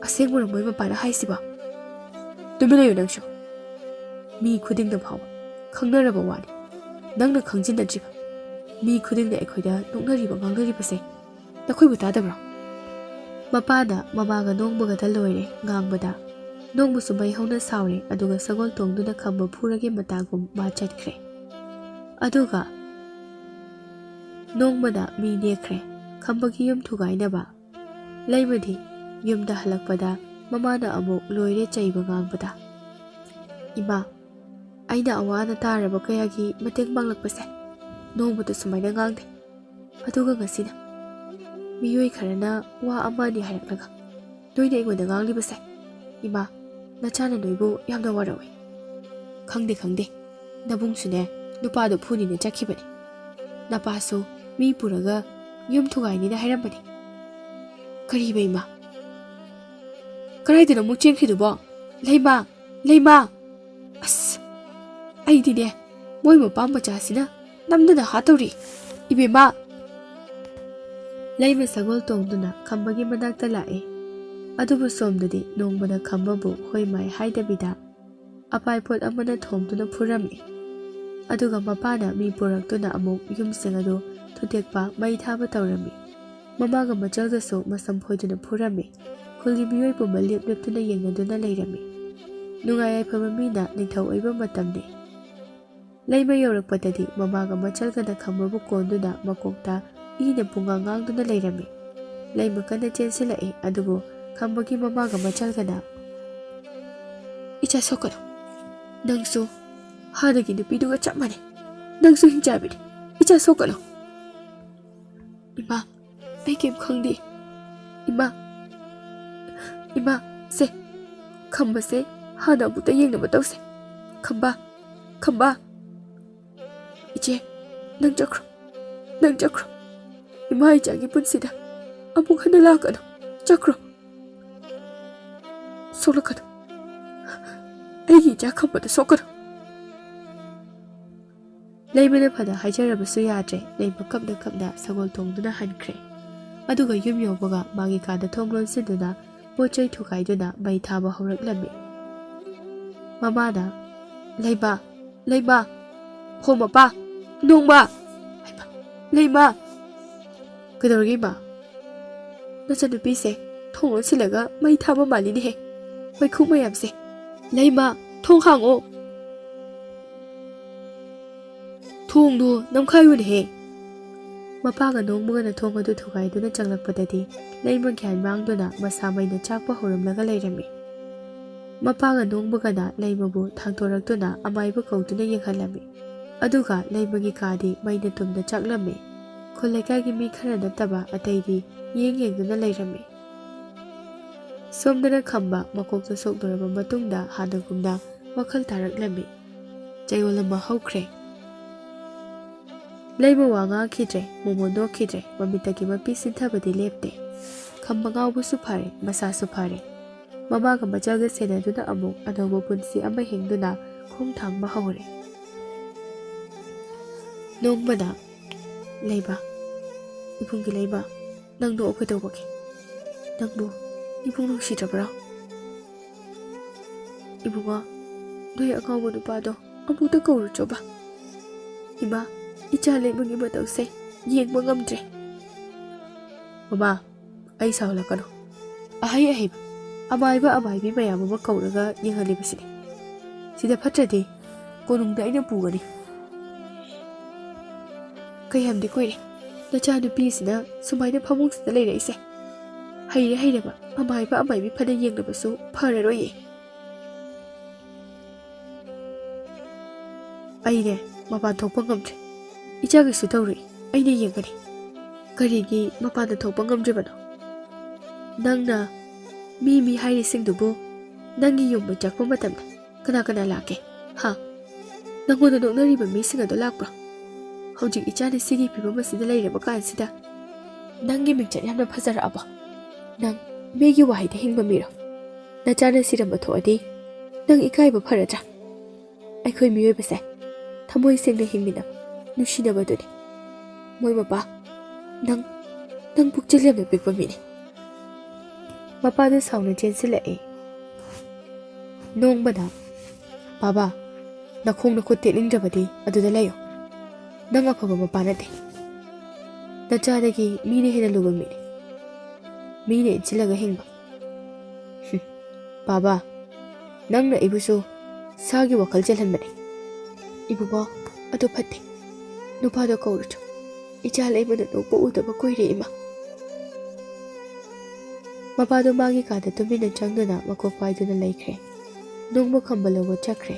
"ꯑꯁꯦꯡꯕꯔꯣ ꯃꯣꯏ ꯃꯄꯥꯅ ꯍꯥꯏꯁꯤꯕꯣ?" "ꯇꯨꯃꯤꯟ ꯂꯩꯌꯨ ꯅꯪꯁꯨ꯫ ꯃꯤ ꯈꯨꯗꯤꯡꯅ ꯐꯥꯎꯕ ꯈꯪꯅꯔꯕ ꯋꯥꯅꯤ꯫ ꯅꯪꯅ ꯈꯪꯖꯤꯟꯅꯗ꯭ꯔꯤꯕ꯫ ꯃꯤ ꯈꯨꯗꯤꯡꯅ ꯑꯩꯈꯣꯏꯗ ꯅꯣꯛꯅꯔꯤꯕ ꯉꯥꯡꯅꯔꯤꯕꯁꯦ ꯅꯈꯣꯏꯕꯨ ꯇꯥꯗꯕ꯭ꯔꯣ?" ꯃꯄꯥꯅ ꯃꯃꯥꯒ ꯅꯣꯡꯕꯒꯗ ꯂꯣꯏꯔꯦ ꯉꯥꯡꯕꯗ꯫ ꯅꯣꯡꯕꯨꯁꯨ ꯃꯩ ꯍꯧꯅ ꯁꯥꯎꯔꯦ, ꯑꯗꯨꯒ ꯁꯒꯣꯜ ꯇꯣꯡꯗꯨꯅ ꯈꯝꯕ ꯐꯨꯔꯒꯦ ꯃꯇꯥꯒꯨꯝ ꯃꯥ ꯆꯠꯈ꯭ꯔꯦ꯫ ꯑꯗꯨꯒ ꯅꯣꯡꯃꯅ ꯃꯤ ꯅꯦꯛꯈ꯭ꯔꯦ꯫ ꯈꯝꯕꯒꯤ ꯌꯨꯝ ꯊꯨꯒꯥꯏꯅꯕ꯫ ꯂꯩꯃꯗꯤ ꯌꯨꯝꯗ ꯍꯜꯂꯛꯄꯗ ꯃꯃꯥꯅ ꯑꯃꯨꯛ ꯂꯣꯏꯔꯦ ꯆꯩꯕ ꯉꯥꯡꯕꯗ, "ꯏꯃꯥ, ꯑꯩꯅ ꯑꯋꯥ ꯑꯅꯥ ꯇꯥꯔꯕ ꯀꯌꯥꯒꯤ ꯃꯇꯦꯡ ꯄꯥꯡꯂꯛꯄꯁꯦ ꯅꯣꯡꯃꯇ ꯁꯨꯃꯥꯏꯅ ꯉꯥꯡꯗꯦ꯫ ꯑꯗꯨꯒ ꯉꯁꯤꯅ ꯃꯤꯑꯣꯏ ꯈꯔꯅ ꯋꯥ ꯑꯃ ꯑꯅꯤ ꯍꯥꯏꯔꯛꯂꯒ ꯅꯣꯏꯅ ꯑꯩꯉꯣꯟꯗ ꯉꯥꯡꯂꯤꯕꯁꯦ꯫ ꯏꯃꯥ, ꯅꯆꯥꯅ ꯅꯣꯏꯕꯨ ꯌꯥꯝꯅ ꯋꯥꯔꯧꯏ꯫ ꯈꯪꯗꯦ, ꯈꯪꯗꯦ꯫ ꯅꯕꯨꯡꯁꯨꯅꯦ, ꯅꯨꯄꯥꯗꯣ ꯐꯨꯅꯤꯅ ꯆꯠꯈꯤꯕꯅꯤ꯫ ꯅꯄꯥꯁꯨ ꯃꯤ ꯄꯨꯔꯒ ꯌꯨꯝ ꯊꯨꯒꯥꯏꯅꯤꯅ ꯍꯥꯏꯔꯝꯕꯅꯤ꯫" "ꯀꯔꯤꯕ ꯏꯃꯥ? ꯀꯗꯥꯏꯗꯅꯣ ꯑꯃꯨꯛ ꯆꯦꯟꯈ꯭ꯔꯤꯗꯨꯕꯣ? ꯂꯩꯃ! ꯂꯩꯃ!" ꯑꯁ! ꯑꯩꯗꯤꯅꯦ, ꯃꯣꯏ ꯃꯄꯥ ꯃꯆꯥꯁꯤꯅ ꯅꯝꯗꯅ ꯍꯥꯠꯇꯧꯔꯤ꯫ ꯏꯕꯦꯝꯃ! ꯂꯩꯃ ꯁꯒꯣꯜ ꯇꯣꯡꯗꯨꯅ ꯈꯝꯕꯒꯤ ꯃꯅꯥꯛꯇ ꯂꯥꯛꯑꯦ꯫ ꯑꯗꯨꯕꯨ ꯁꯣꯝꯗꯗꯤ ꯅꯣꯡꯃꯅ ꯈꯝꯕꯕꯨ ꯍꯣꯏ ꯃꯥꯏ ꯍꯥꯏꯗꯕꯤꯗ ꯑꯄꯥꯏꯄꯣꯠ ꯑꯃꯅ ꯊꯣꯝꯗꯨꯅ ꯐꯨꯔꯝꯃꯤ꯫ ꯑꯗꯨꯒ ꯃꯄꯥꯅ ꯃꯤ ꯄꯨꯔꯛꯇꯨꯅ ꯑꯃꯨꯛ ꯌꯨꯝꯁꯤꯡ ꯑꯗꯨ ꯊꯨꯗꯦꯛꯄ, ꯃꯩ ꯊꯥꯕ ꯇꯧꯔꯝꯃꯤ꯫ ꯃꯃꯥꯒ ꯃꯆꯜꯒꯁꯨ ꯃꯁꯝ ꯐꯣꯏꯗꯨꯅ ꯐꯨꯔꯝꯃꯤ꯫ ꯈꯨꯜꯒꯤ ꯃꯤꯑꯣꯏ ꯄꯨꯝꯕ ꯂꯦꯞ ꯂꯦꯞꯇꯨꯅ ꯌꯦꯡꯅꯗꯨꯅ ꯂꯩꯔꯝꯃꯤ꯫ ꯅꯨꯡꯉꯥꯏ ꯌꯥꯏꯐꯕ ꯃꯤꯅ ꯅꯤꯡꯊꯧ ꯑꯣꯏꯕ ꯃꯇꯝꯅꯤ꯫ ꯂꯩꯃ ꯌꯧꯔꯛꯄꯗꯗꯤ ꯃꯃꯥꯒ ꯃꯆꯜꯒꯅ ꯈꯝꯕꯕꯨ ꯀꯣꯟꯗꯨꯅ ꯃꯀꯣꯛꯇ ꯏꯅ ꯄꯨꯡꯉꯥꯡ ꯉꯥꯡꯗꯨꯅ ꯂꯩꯔꯝꯃꯤ꯫ ꯂꯩꯃ ꯀꯟꯅ ꯆꯦꯟꯁꯤꯜꯂꯛꯏ, ꯑꯗꯨꯕꯨ ꯈꯝꯕꯒꯤ ꯃꯃꯥꯒ ꯃꯆꯜꯒꯅ, "ꯏꯆꯥ ꯁꯣꯛꯀꯅꯨ꯫ ꯅꯪꯁꯨ ꯍꯥꯟꯅꯒꯤ ꯅꯨꯄꯤꯗꯨꯒ ꯆꯞ ꯃꯥꯟꯅꯩ꯫ ꯅꯪꯁꯨ ꯍꯤꯡꯆꯥꯕꯤꯅꯤ꯫ ꯏꯆꯥ ꯁꯣꯛꯀꯅꯨ꯫" "ꯏꯃꯥ, ꯑꯩ ꯀꯩꯝ ꯈꯪꯗꯦ꯫ ꯏꯃꯥ, ꯏꯃꯥ, ꯁꯦ, ꯈꯝꯕꯁꯦ ꯍꯥꯟꯅ ꯑꯃꯨꯛꯇ ꯌꯦꯡꯅꯕ ꯇꯧꯁꯦ꯫ ꯈꯝꯕ, ꯈꯝꯕ!" "ꯏꯆꯦ, ꯅꯪ ꯆꯠꯈ꯭ꯔꯣ, ꯅꯪ ꯆꯠꯈ꯭ꯔꯣ꯫ ꯏꯃꯥ ꯏꯆꯥꯒꯤ ꯄꯨꯟꯁꯤꯗ ꯑꯃꯨꯛ ꯍꯟꯅ ꯂꯥꯛꯀꯅꯨ꯫ ꯆꯠꯈ꯭ꯔꯣ꯫ ꯁꯣꯛꯂꯛꯀꯅꯨ꯫ ꯑꯩꯒꯤ ꯏꯆꯥ ꯈꯝꯕꯗ ꯁꯣꯛꯀꯅꯨ꯫" ꯂꯩꯃꯅ ꯐꯅ ꯍꯥꯏꯖꯔꯕꯁꯨ ꯌꯥꯗ꯭ꯔꯦ꯫ ꯂꯩꯃ ꯀꯞꯅ ꯀꯞꯅ ꯁꯒꯣꯜ ꯇꯣꯡꯗꯨꯅ ꯍꯟꯈ꯭ꯔꯦ꯫ ꯑꯗꯨꯒ ꯌꯨꯝ ꯌꯧꯕꯒ ꯃꯥꯒꯤ ꯀꯥꯗ ꯊꯣꯡ ꯂꯣꯟꯁꯤꯟꯗꯨꯅ ꯄꯣꯠ ꯆꯩ ꯊꯨꯒꯥꯏꯗꯨꯅ ꯃꯩ ꯊꯥꯕ ꯍꯧꯔꯛꯂꯝꯃꯤ꯫ ꯃꯃꯥꯅ, "ꯂꯩꯃ, ꯂꯩꯃ, ꯍꯣ ꯃꯄꯥ, ꯅꯣꯡꯃ, ꯍꯩꯃꯥ, ꯂꯩꯃ!" "ꯀꯩꯗꯧꯔꯒꯦ ꯏꯃꯥ?" "ꯅꯆꯟꯅꯨꯄꯤꯁꯦ ꯊꯣꯡ ꯂꯣꯟꯁꯤꯜꯂꯒ ꯃꯩ ꯊꯥꯕ ꯃꯥꯜꯂꯤꯅꯦꯍꯦ꯫" ꯋꯥꯏꯈꯨ ꯃꯌꯥꯝꯁꯦ꯫ "ꯂꯩꯃ, ꯊꯣꯡ ꯍꯥꯡꯉꯣ꯫ ꯊꯣꯡꯗꯣ ꯅꯝꯈꯥꯏꯌꯨꯅꯦꯍꯦ!" ꯃꯄꯥꯒ ꯅꯣꯡꯕꯒꯅ ꯊꯣꯡ ꯑꯗꯨ ꯊꯨꯒꯥꯏꯗꯨꯅ ꯆꯪꯂꯛꯄꯗꯗꯤ, ꯂꯩꯃ ꯒ꯭ꯌꯥꯟ ꯃꯥꯡꯗꯨꯅ ꯃꯁꯥ ꯃꯩꯅ ꯆꯥꯛꯄ ꯍꯧꯔꯝꯂꯒ ꯂꯩꯔꯝꯃꯤ꯫ ꯃꯄꯥꯒ ꯅꯣꯡꯕꯒꯅ ꯂꯩꯃꯕꯨ ꯊꯥꯡꯗꯣꯔꯛꯇꯨꯅ ꯑꯃꯥꯏꯕ ꯀꯧꯗꯨꯅ ꯌꯦꯡꯍꯜꯂꯝꯃꯤ꯫ ꯑꯗꯨꯒ ꯂꯩꯃꯒꯤ ꯀꯥꯗꯤ ꯃꯩꯅ ꯇꯨꯝꯅ ꯆꯥꯛꯂꯝꯃꯤ꯫ ꯈꯨꯜ ꯂꯩꯀꯥꯏꯒꯤ ꯃꯤ ꯈꯔ ꯅꯠꯇꯕ ꯑꯇꯩꯗꯤ ꯌꯦꯡ ꯌꯦꯡꯗꯨꯅ ꯂꯩꯔꯝꯃꯤ꯫ ꯁꯣꯝꯗꯅ ꯈꯝꯕ ꯃꯀꯣꯛꯇ ꯁꯣꯛꯂꯨꯔꯕ ꯃꯇꯨꯡꯗ ꯍꯥꯟꯅꯒꯨꯝꯅ ꯋꯥꯈꯜ ꯇꯥꯔꯛꯂꯝꯃꯤ꯫ ꯆꯌꯣꯜ ꯑꯃ ꯍꯧꯈ꯭ꯔꯦ꯫ ꯂꯩꯃ ꯋꯥ ꯉꯥꯡꯈꯤꯗ꯭ꯔꯦ, ꯃꯣꯃꯣꯟ ꯅꯣꯛꯈꯤꯗ꯭ꯔꯦ, ꯃꯃꯤꯠꯇꯒꯤ ꯃꯄꯤ ꯁꯤꯟꯊꯕꯗꯤ ꯂꯦꯞꯇꯦ꯫ ꯈꯝꯕ ꯉꯥꯎꯕꯁꯨ ꯐꯔꯦ, ꯃꯁꯥꯁꯨ ꯐꯔꯦ꯫ ꯃꯃꯥꯒ ꯃꯆꯥꯒ ꯁꯦꯟꯅꯗꯨꯅ ꯑꯃꯨꯛ ꯑꯅꯧꯕ ꯄꯨꯟꯁꯤ ꯑꯃ ꯍꯤꯡꯗꯨꯅ ꯈꯣꯡ ꯊꯥꯡꯕ ꯍꯧꯔꯦ꯫ ꯅꯣꯡꯃꯅ, "ꯂꯩꯃ, ꯏꯕꯨꯡꯒꯤ ꯂꯩꯃ, ꯅꯪ ꯅꯣꯛꯑꯣ ꯀꯩꯗꯧꯕꯒꯦ? ꯅꯪꯕꯨ ꯏꯕꯨꯡ ꯅꯨꯡꯁꯤꯗ꯭ꯔꯕ꯭ꯔꯣ?" "ꯏꯕꯨꯡꯉꯣ, ꯅꯣꯏ ꯑꯉꯥꯎꯕ ꯅꯨꯄꯥꯗꯣ ꯑꯃꯨꯛꯇ ꯀꯧꯔꯨꯆꯣꯕ꯫ ꯏꯃꯥ, ꯏꯆꯥ ꯂꯩꯃꯒꯤ ꯃꯇꯧꯁꯦ ꯌꯦꯡꯕ ꯉꯝꯗ꯭ꯔꯦ꯫" "ꯃꯃꯥ, ꯑꯩ ꯁꯥꯎꯍꯜꯂꯛꯀꯅꯨ꯫ ꯑꯍꯩ ꯑꯍꯩꯕ ꯑꯃꯥꯏꯕ ꯑꯃꯥꯏꯕꯤ ꯃꯌꯥꯝ ꯑꯃ ꯀꯧꯔꯒ ꯌꯦꯡꯍꯜꯂꯤꯕꯁꯤꯅꯤ꯫ ꯁꯤꯗ ꯐꯠꯇ꯭ꯔꯗꯤ ꯀꯣꯅꯨꯡꯗ ꯑꯩꯅ ꯄꯨꯒꯅꯤ꯫ ꯀꯌꯥꯝꯗꯤ ꯀꯨꯏꯔꯦ ꯅꯆꯥꯅꯨꯄꯤꯁꯤꯅ ꯁꯨꯃꯥꯏꯅ ꯐꯃꯨꯡꯁꯤꯗ ꯂꯩꯔꯛꯏꯁꯦ꯫ ꯍꯩꯔꯦ ꯍꯩꯔꯕ ꯑꯃꯥꯏꯕ ꯑꯃꯥꯏꯕꯤ ꯐꯅ ꯌꯦꯡꯂꯕꯁꯨ ꯐꯔꯔꯣꯏꯌꯦ꯫" "ꯑꯩꯅꯦ, ꯃꯄꯥꯟ ꯊꯣꯛꯄ ꯉꯝꯗ꯭ꯔꯦ꯫ ꯏꯆꯥꯒꯤꯁꯨ ꯇꯧꯔꯛꯏ, ꯑꯩꯅ ꯌꯦꯡꯒꯅꯤ꯫" "ꯀꯔꯤꯒꯤ ꯃꯄꯥꯟꯗ ꯊꯣꯛꯄ ꯉꯝꯗ꯭ꯔꯤꯕꯅꯣ? ꯅꯪꯅ ꯃꯤ ꯃꯤ ꯍꯥꯏꯔꯤꯁꯤꯡꯗꯨꯕꯨ ꯅꯪꯒꯤ ꯌꯨꯝ ꯃꯩ ꯆꯥꯛꯄ ꯃꯇꯝꯗ ꯀꯅꯥ ꯀꯅꯥ ꯂꯥꯛꯀꯦ? ꯍꯥ? ꯅꯪꯉꯣꯟꯗ ꯅꯣꯛꯅꯔꯤꯕ ꯃꯤꯁꯤꯡ ꯑꯗꯨ ꯂꯥꯛꯄ꯭ꯔꯣ? ꯍꯧꯖꯤꯛ ꯏꯆꯥꯅ ꯁꯤꯒꯤ ꯐꯤꯕꯝ ꯑꯁꯤꯗ ꯂꯩꯔꯕ ꯀꯥꯟꯁꯤꯗ ꯅꯪꯒꯤ ꯃꯤꯡꯆꯠ ꯌꯥꯝꯅ ꯐꯖꯔꯛꯑꯕꯣ? ꯅꯪ ꯃꯤꯒꯤ ꯋꯥꯍꯩꯗ ꯍꯤꯡꯕ ꯃꯤꯔꯣ? ꯅꯆꯥꯅ ꯁꯤꯔꯝꯕ ꯊꯣꯛꯑꯗꯤ ꯅꯪ ꯏꯀꯥꯏꯕ ꯐꯔꯗ꯭ꯔꯥ? ꯑꯩꯈꯣꯏ ꯃꯤꯑꯣꯏꯕꯁꯦ ꯊꯃꯣꯏ ꯁꯦꯡꯅ ꯍꯤꯡꯃꯤꯟꯅꯕ, ꯅꯨꯡꯁꯤꯅꯕꯗꯨꯅꯤ꯫ ꯃꯣꯏ ꯃꯄꯥ, ꯅꯪ, ꯅꯪ ꯄꯨꯛꯆꯦꯜ ꯌꯥꯝꯅ ꯄꯤꯛꯄ ꯃꯤꯅꯤ꯫" ꯃꯄꯥꯗꯨ ꯁꯥꯎꯅ ꯆꯦꯟꯁꯤꯜꯂꯛꯏ꯫ ꯅꯣꯡꯃꯅ, "ꯕꯥꯕꯥ, ꯅꯈꯣꯡ ꯅꯈꯨꯠ ꯇꯦꯛꯅꯤꯡꯗ꯭ꯔꯕꯗꯤ ꯑꯗꯨꯗ ꯂꯩꯌꯨ꯫ ꯅꯪ ꯑꯐꯕ ꯃꯄꯥ ꯅꯠꯇꯦ꯫ ꯅꯆꯥꯗꯒꯤ ꯃꯤꯅ ꯍꯦꯟꯅ ꯂꯨꯕ ꯃꯤꯅꯤ꯫ ꯃꯤꯅ ꯏꯟꯁꯤꯜꯂꯒ ꯍꯤꯡꯕ꯫" "ꯍꯨꯝ, "ꯕꯥꯕꯥ, ꯅꯪꯅ ꯑꯩꯕꯨꯁꯨ ꯁꯥꯒꯤ ꯋꯥꯈꯜ ꯆꯦꯜꯍꯟꯕꯅꯤ꯫" "ꯏꯕꯨꯡꯉꯣ, ꯑꯗꯨ ꯐꯠꯇꯦ꯫ ꯅꯨꯄꯥꯗꯣ ꯀꯧꯔꯨꯆꯣ꯫ ꯏꯆꯥ ꯂꯩꯃꯅ ꯅꯣꯛꯄ ꯎꯗꯕ ꯀꯨꯏꯔꯦ, ꯏꯃꯥ꯫" ꯃꯄꯥꯗꯣ ꯃꯥꯒꯤ ꯀꯥꯗ ꯇꯨꯃꯤꯟꯅ ꯆꯪꯗꯨꯅ ꯃꯀꯣꯛ ꯄꯥꯏꯗꯨꯅ ꯂꯩꯈ꯭ꯔꯦ꯫ ꯅꯣꯡꯃ ꯈꯝꯕ ꯂꯧꯕ ꯆꯠꯈ꯭ꯔꯦ꯫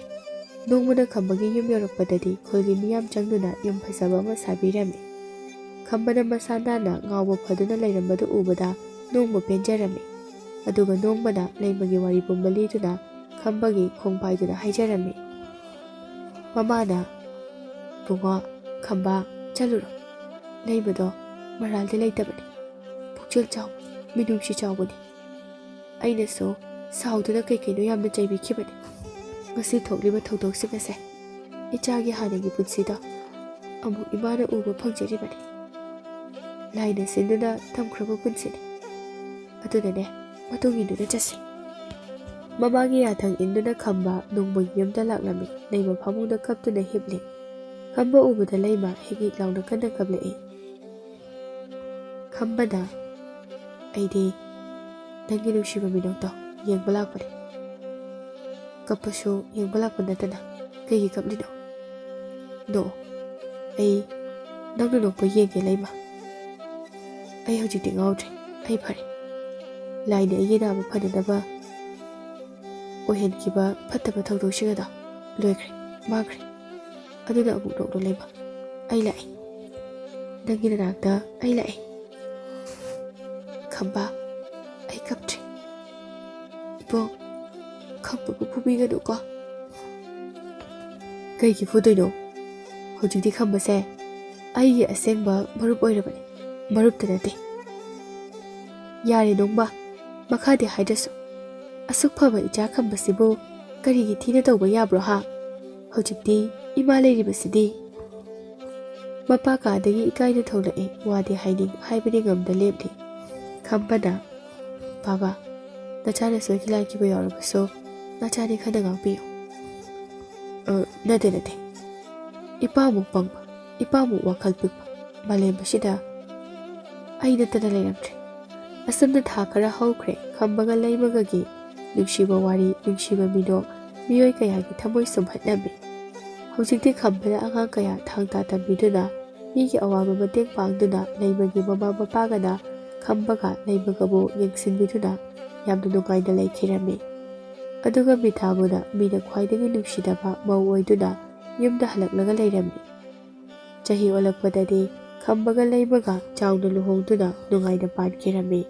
ꯅꯣꯡꯃꯅ ꯈꯝꯕꯒꯤ ꯌꯨꯝ ꯌꯧꯔꯛꯄꯗꯗꯤ ꯈꯨꯜꯒꯤ ꯃꯤꯌꯥꯝ ꯆꯪꯗꯨꯅ ꯌꯨꯝ ꯐꯖꯕ ꯑꯃ ꯁꯥꯕꯤꯔꯝꯃꯤ꯫ ꯈꯝꯕꯅ ꯃꯁꯥ ꯅꯥꯟꯅ ꯉꯥꯎꯕ ꯐꯗꯨꯅ ꯂꯩꯔꯝꯕꯗꯨ ꯎꯕꯗ ꯅꯣꯡꯃ ꯄꯦꯟꯖꯔꯝꯃꯤ꯫ ꯑꯗꯨꯒ ꯅꯣꯡꯃꯅ ꯂꯩꯃꯒꯤ ꯋꯥꯔꯤ ꯄꯨꯝꯕ ꯂꯤꯗꯨꯅ ꯈꯝꯕꯒꯤ ꯈꯣꯡ ꯄꯥꯏꯗꯨꯅ ꯍꯥꯏꯖꯔꯝꯃꯤ꯫ ꯃꯃꯥꯅ, "ꯕꯨꯡꯉꯣ, ꯈꯝꯕ, ꯆꯠꯂꯨꯔꯣ꯫ ꯂꯩꯃꯗꯣ ꯃꯔꯥꯜꯗꯤ ꯂꯩꯇꯕꯅꯤ꯫ ꯄꯨꯛꯆꯦꯜ ꯆꯥꯎꯕ, ꯃꯤꯅꯨꯡꯁꯤ ꯆꯥꯎꯕꯅꯤ꯫ ꯑꯩꯅꯁꯨ ꯁꯥꯎꯗꯨꯅ ꯀꯩ ꯀꯩꯅꯣ ꯌꯥꯝꯅ ꯆꯩꯕꯤꯈꯤꯕꯅꯤ꯫ ꯉꯁꯤ ꯊꯣꯛꯂꯤꯕ ꯊꯧꯗꯣꯛꯁꯤꯡ ꯑꯁꯦ ꯏꯆꯥꯒꯤ ꯍꯥꯟꯅꯒꯤ ꯄꯨꯟꯁꯤꯗꯣ ꯑꯃꯨꯛ ꯏꯃꯥꯅ ꯎꯕ ꯐꯪꯖꯔꯤꯕꯅꯤ꯫ ꯂꯥꯏꯅ ꯁꯤꯟꯗꯨꯅ ꯊꯝꯈ꯭ꯔꯕ ꯄꯨꯟꯁꯤꯅꯤ꯫ ꯑꯗꯨꯅꯅꯦ, ꯃꯇꯨꯡ ꯏꯟꯗꯨꯅ ꯆꯠꯁꯤ꯫" ꯃꯃꯥꯒꯤ ꯌꯥꯊꯪ ꯏꯟꯗꯨꯅ ꯈꯝꯕ ꯅꯣꯡꯃꯒꯤ ꯌꯨꯝꯗ ꯂꯥꯛꯂꯝꯃꯤ꯫ ꯂꯩꯃ ꯐꯃꯨꯡꯗ ꯀꯞꯇꯨꯅ ꯍꯤꯞꯂꯤ꯫ ꯈꯝꯕ ꯎꯕꯗ ꯂꯩꯃ ꯍꯤꯛ ꯍꯤꯛ ꯂꯥꯎꯅ ꯀꯟꯅ ꯀꯞꯂꯛꯏ꯫ ꯈꯝꯕꯅ, "ꯑꯩꯗꯤ ꯅꯪꯒꯤ ꯅꯨꯡꯁꯤꯕ ꯃꯤꯅꯣꯛꯇꯣ ꯌꯦꯡꯕ ꯂꯥꯛꯄꯅꯦ꯫ ꯀꯞꯄꯁꯨ ꯌꯦꯡꯕ ꯂꯥꯛꯄ ꯅꯠꯇꯅ ꯀꯩꯒꯤ ꯀꯞꯂꯤꯅꯣ?" "ꯅꯣꯛꯑꯣ꯫ ꯑꯩ ꯅꯪꯅ ꯅꯣꯛꯄ ꯌꯦꯡꯒꯦ, ꯂꯩꯃ꯫ ꯑꯩ ꯍꯧꯖꯤꯛꯇꯤ ꯉꯥꯎꯗ꯭ꯔꯦ꯫ ꯑꯩ ꯐꯔꯦ꯫ ꯂꯥꯏꯅ ꯑꯩꯒꯤ ꯅꯥꯕ ꯐꯅꯅꯕ ꯑꯣꯏꯍꯟꯈꯤꯕ ꯐꯠꯇꯕ ꯊꯧꯗꯣꯛꯁꯤꯡ ꯑꯗꯣ ꯂꯣꯏꯈ꯭ꯔꯦ, ꯃꯥꯡꯈ꯭ꯔꯦ꯫ ꯑꯗꯨꯅ ꯑꯃꯨꯛ ꯅꯣꯛꯂꯨ, ꯂꯩꯃ꯫ ꯑꯩ ꯂꯥꯛꯑꯦ꯫ ꯅꯪꯒꯤ ꯅꯅꯥꯛꯇ ꯑꯩ ꯂꯥꯛꯑꯦ꯫" "ꯈꯝꯕ, ꯑꯩ ꯀꯞꯇ꯭ꯔꯦ꯫ ꯏꯕꯣ, ꯈꯝꯕꯕꯨ ꯐꯨꯕꯤꯒꯅꯨꯀꯣ꯫" "ꯀꯩꯒꯤ ꯐꯨꯗꯣꯏꯅꯣ? ꯍꯧꯖꯤꯛꯇꯤ ꯈꯝꯕꯁꯦ ꯑꯩꯒꯤ ꯑꯁꯦꯡꯕ ꯃꯔꯨꯞ ꯑꯣꯏꯔꯕꯅꯤ, ꯃꯔꯨꯞꯇ ꯅꯠꯇꯦ꯫" "ꯌꯥꯔꯦ ꯅꯣꯡꯕ, ꯃꯈꯥꯗꯤ ꯍꯥꯏꯗ꯭ꯔꯁꯨ꯫ ꯑꯁꯨꯛ ꯐꯕ ꯏꯆꯥ ꯈꯝꯕꯁꯤꯕꯨ ꯀꯔꯤꯒꯤ ꯊꯤꯅ ꯇꯧꯕ ꯌꯥꯕ꯭ꯔꯣ ꯍꯥ? ꯍꯧꯖꯤꯛꯇꯤ ꯏꯃꯥ ꯂꯩꯔꯤꯕꯁꯤꯗꯤ꯫" ꯃꯄꯥ ꯀꯥꯗꯒꯤ ꯏꯀꯥꯏꯅ ꯊꯣꯛꯂꯛꯏ꯫ ꯋꯥꯗꯤ ꯍꯥꯏꯅꯤꯡ ꯍꯥꯏꯕꯗꯤ ꯉꯝꯗ ꯂꯦꯞꯂꯤ꯫ ꯈꯝꯕꯅ, "ꯕꯥꯕꯥ, ꯅꯆꯥꯅ ꯁꯣꯏꯈꯤ ꯂꯥꯟꯈꯤꯕ ꯌꯥꯎꯔꯕꯁꯨ ꯅꯆꯥꯅꯤ ꯈꯟꯅ ꯉꯥꯛꯄꯤꯌꯨ꯫" "ꯑ, ꯅꯠꯇꯦ, ꯅꯠꯇꯦ꯫ ꯏꯄꯥꯃꯨꯛ ꯄꯪꯕ, ꯏꯄꯥꯃꯨꯛ ꯋꯥꯈꯜ ꯄꯤꯛꯄ ꯃꯥꯂꯦꯝ ꯑꯁꯤꯗ ꯑꯩ ꯅꯠꯇꯅ ꯂꯩꯔꯝꯗ꯭ꯔꯦ꯫" ꯑꯁꯨꯝꯅ ꯊꯥ ꯈꯔ ꯍꯧꯈ꯭ꯔꯦ꯫ ꯈꯝꯕꯒ ꯂꯩꯃꯒꯒꯤ ꯅꯨꯡꯁꯤꯕ ꯋꯥꯔꯤ, ꯅꯨꯡꯁꯤꯕ ꯃꯤꯅꯣꯛ, ꯃꯤꯑꯣꯏ ꯀꯌꯥꯒꯤ ꯊꯃꯣꯏ ꯁꯨꯝꯍꯠꯂꯝꯃꯤ꯫ ꯍꯧꯖꯤꯛꯇꯤ ꯈꯝꯕꯅ ꯑꯉꯥꯡ ꯀꯌꯥ ꯊꯥꯡ ꯇꯥ ꯇꯝꯕꯤꯗꯨꯅ, ꯃꯤꯒꯤ ꯑꯋꯥꯕ ꯃꯇꯦꯡ ꯄꯥꯡꯗꯨꯅ ꯂꯩꯃꯒꯤ ꯃꯃꯥ ꯃꯄꯥꯒꯅ ꯈꯝꯕꯒ ꯂꯩꯃꯒꯕꯨ ꯌꯦꯡꯁꯤꯟꯕꯤꯗꯨꯅ ꯌꯥꯝꯅ ꯅꯨꯡꯉꯥꯏꯅ ꯂꯩꯈꯤꯔꯝꯃꯤ꯫ ꯑꯗꯨꯒ ꯃꯤꯊꯥꯕꯨꯅ ꯃꯤꯅ ꯈ꯭ꯋꯥꯏꯗꯒꯤ ꯅꯨꯡꯁꯤꯅꯕ ꯃꯧ ꯑꯣꯏꯗꯨꯅ ꯌꯨꯝꯗ ꯍꯜꯂꯛꯂꯒ ꯂꯩꯔꯝꯃꯤ꯫ ꯆꯍꯤ ꯑꯣꯜꯂꯛꯄꯗꯗꯤ ꯈꯝꯕꯒ ꯂꯩꯃꯒ ꯆꯥꯎꯅ ꯂꯨꯍꯣꯡꯗꯨꯅ ꯅꯨꯡꯉꯥꯏꯅ ꯄꯥꯟꯈꯤꯔꯝꯃꯤ꯫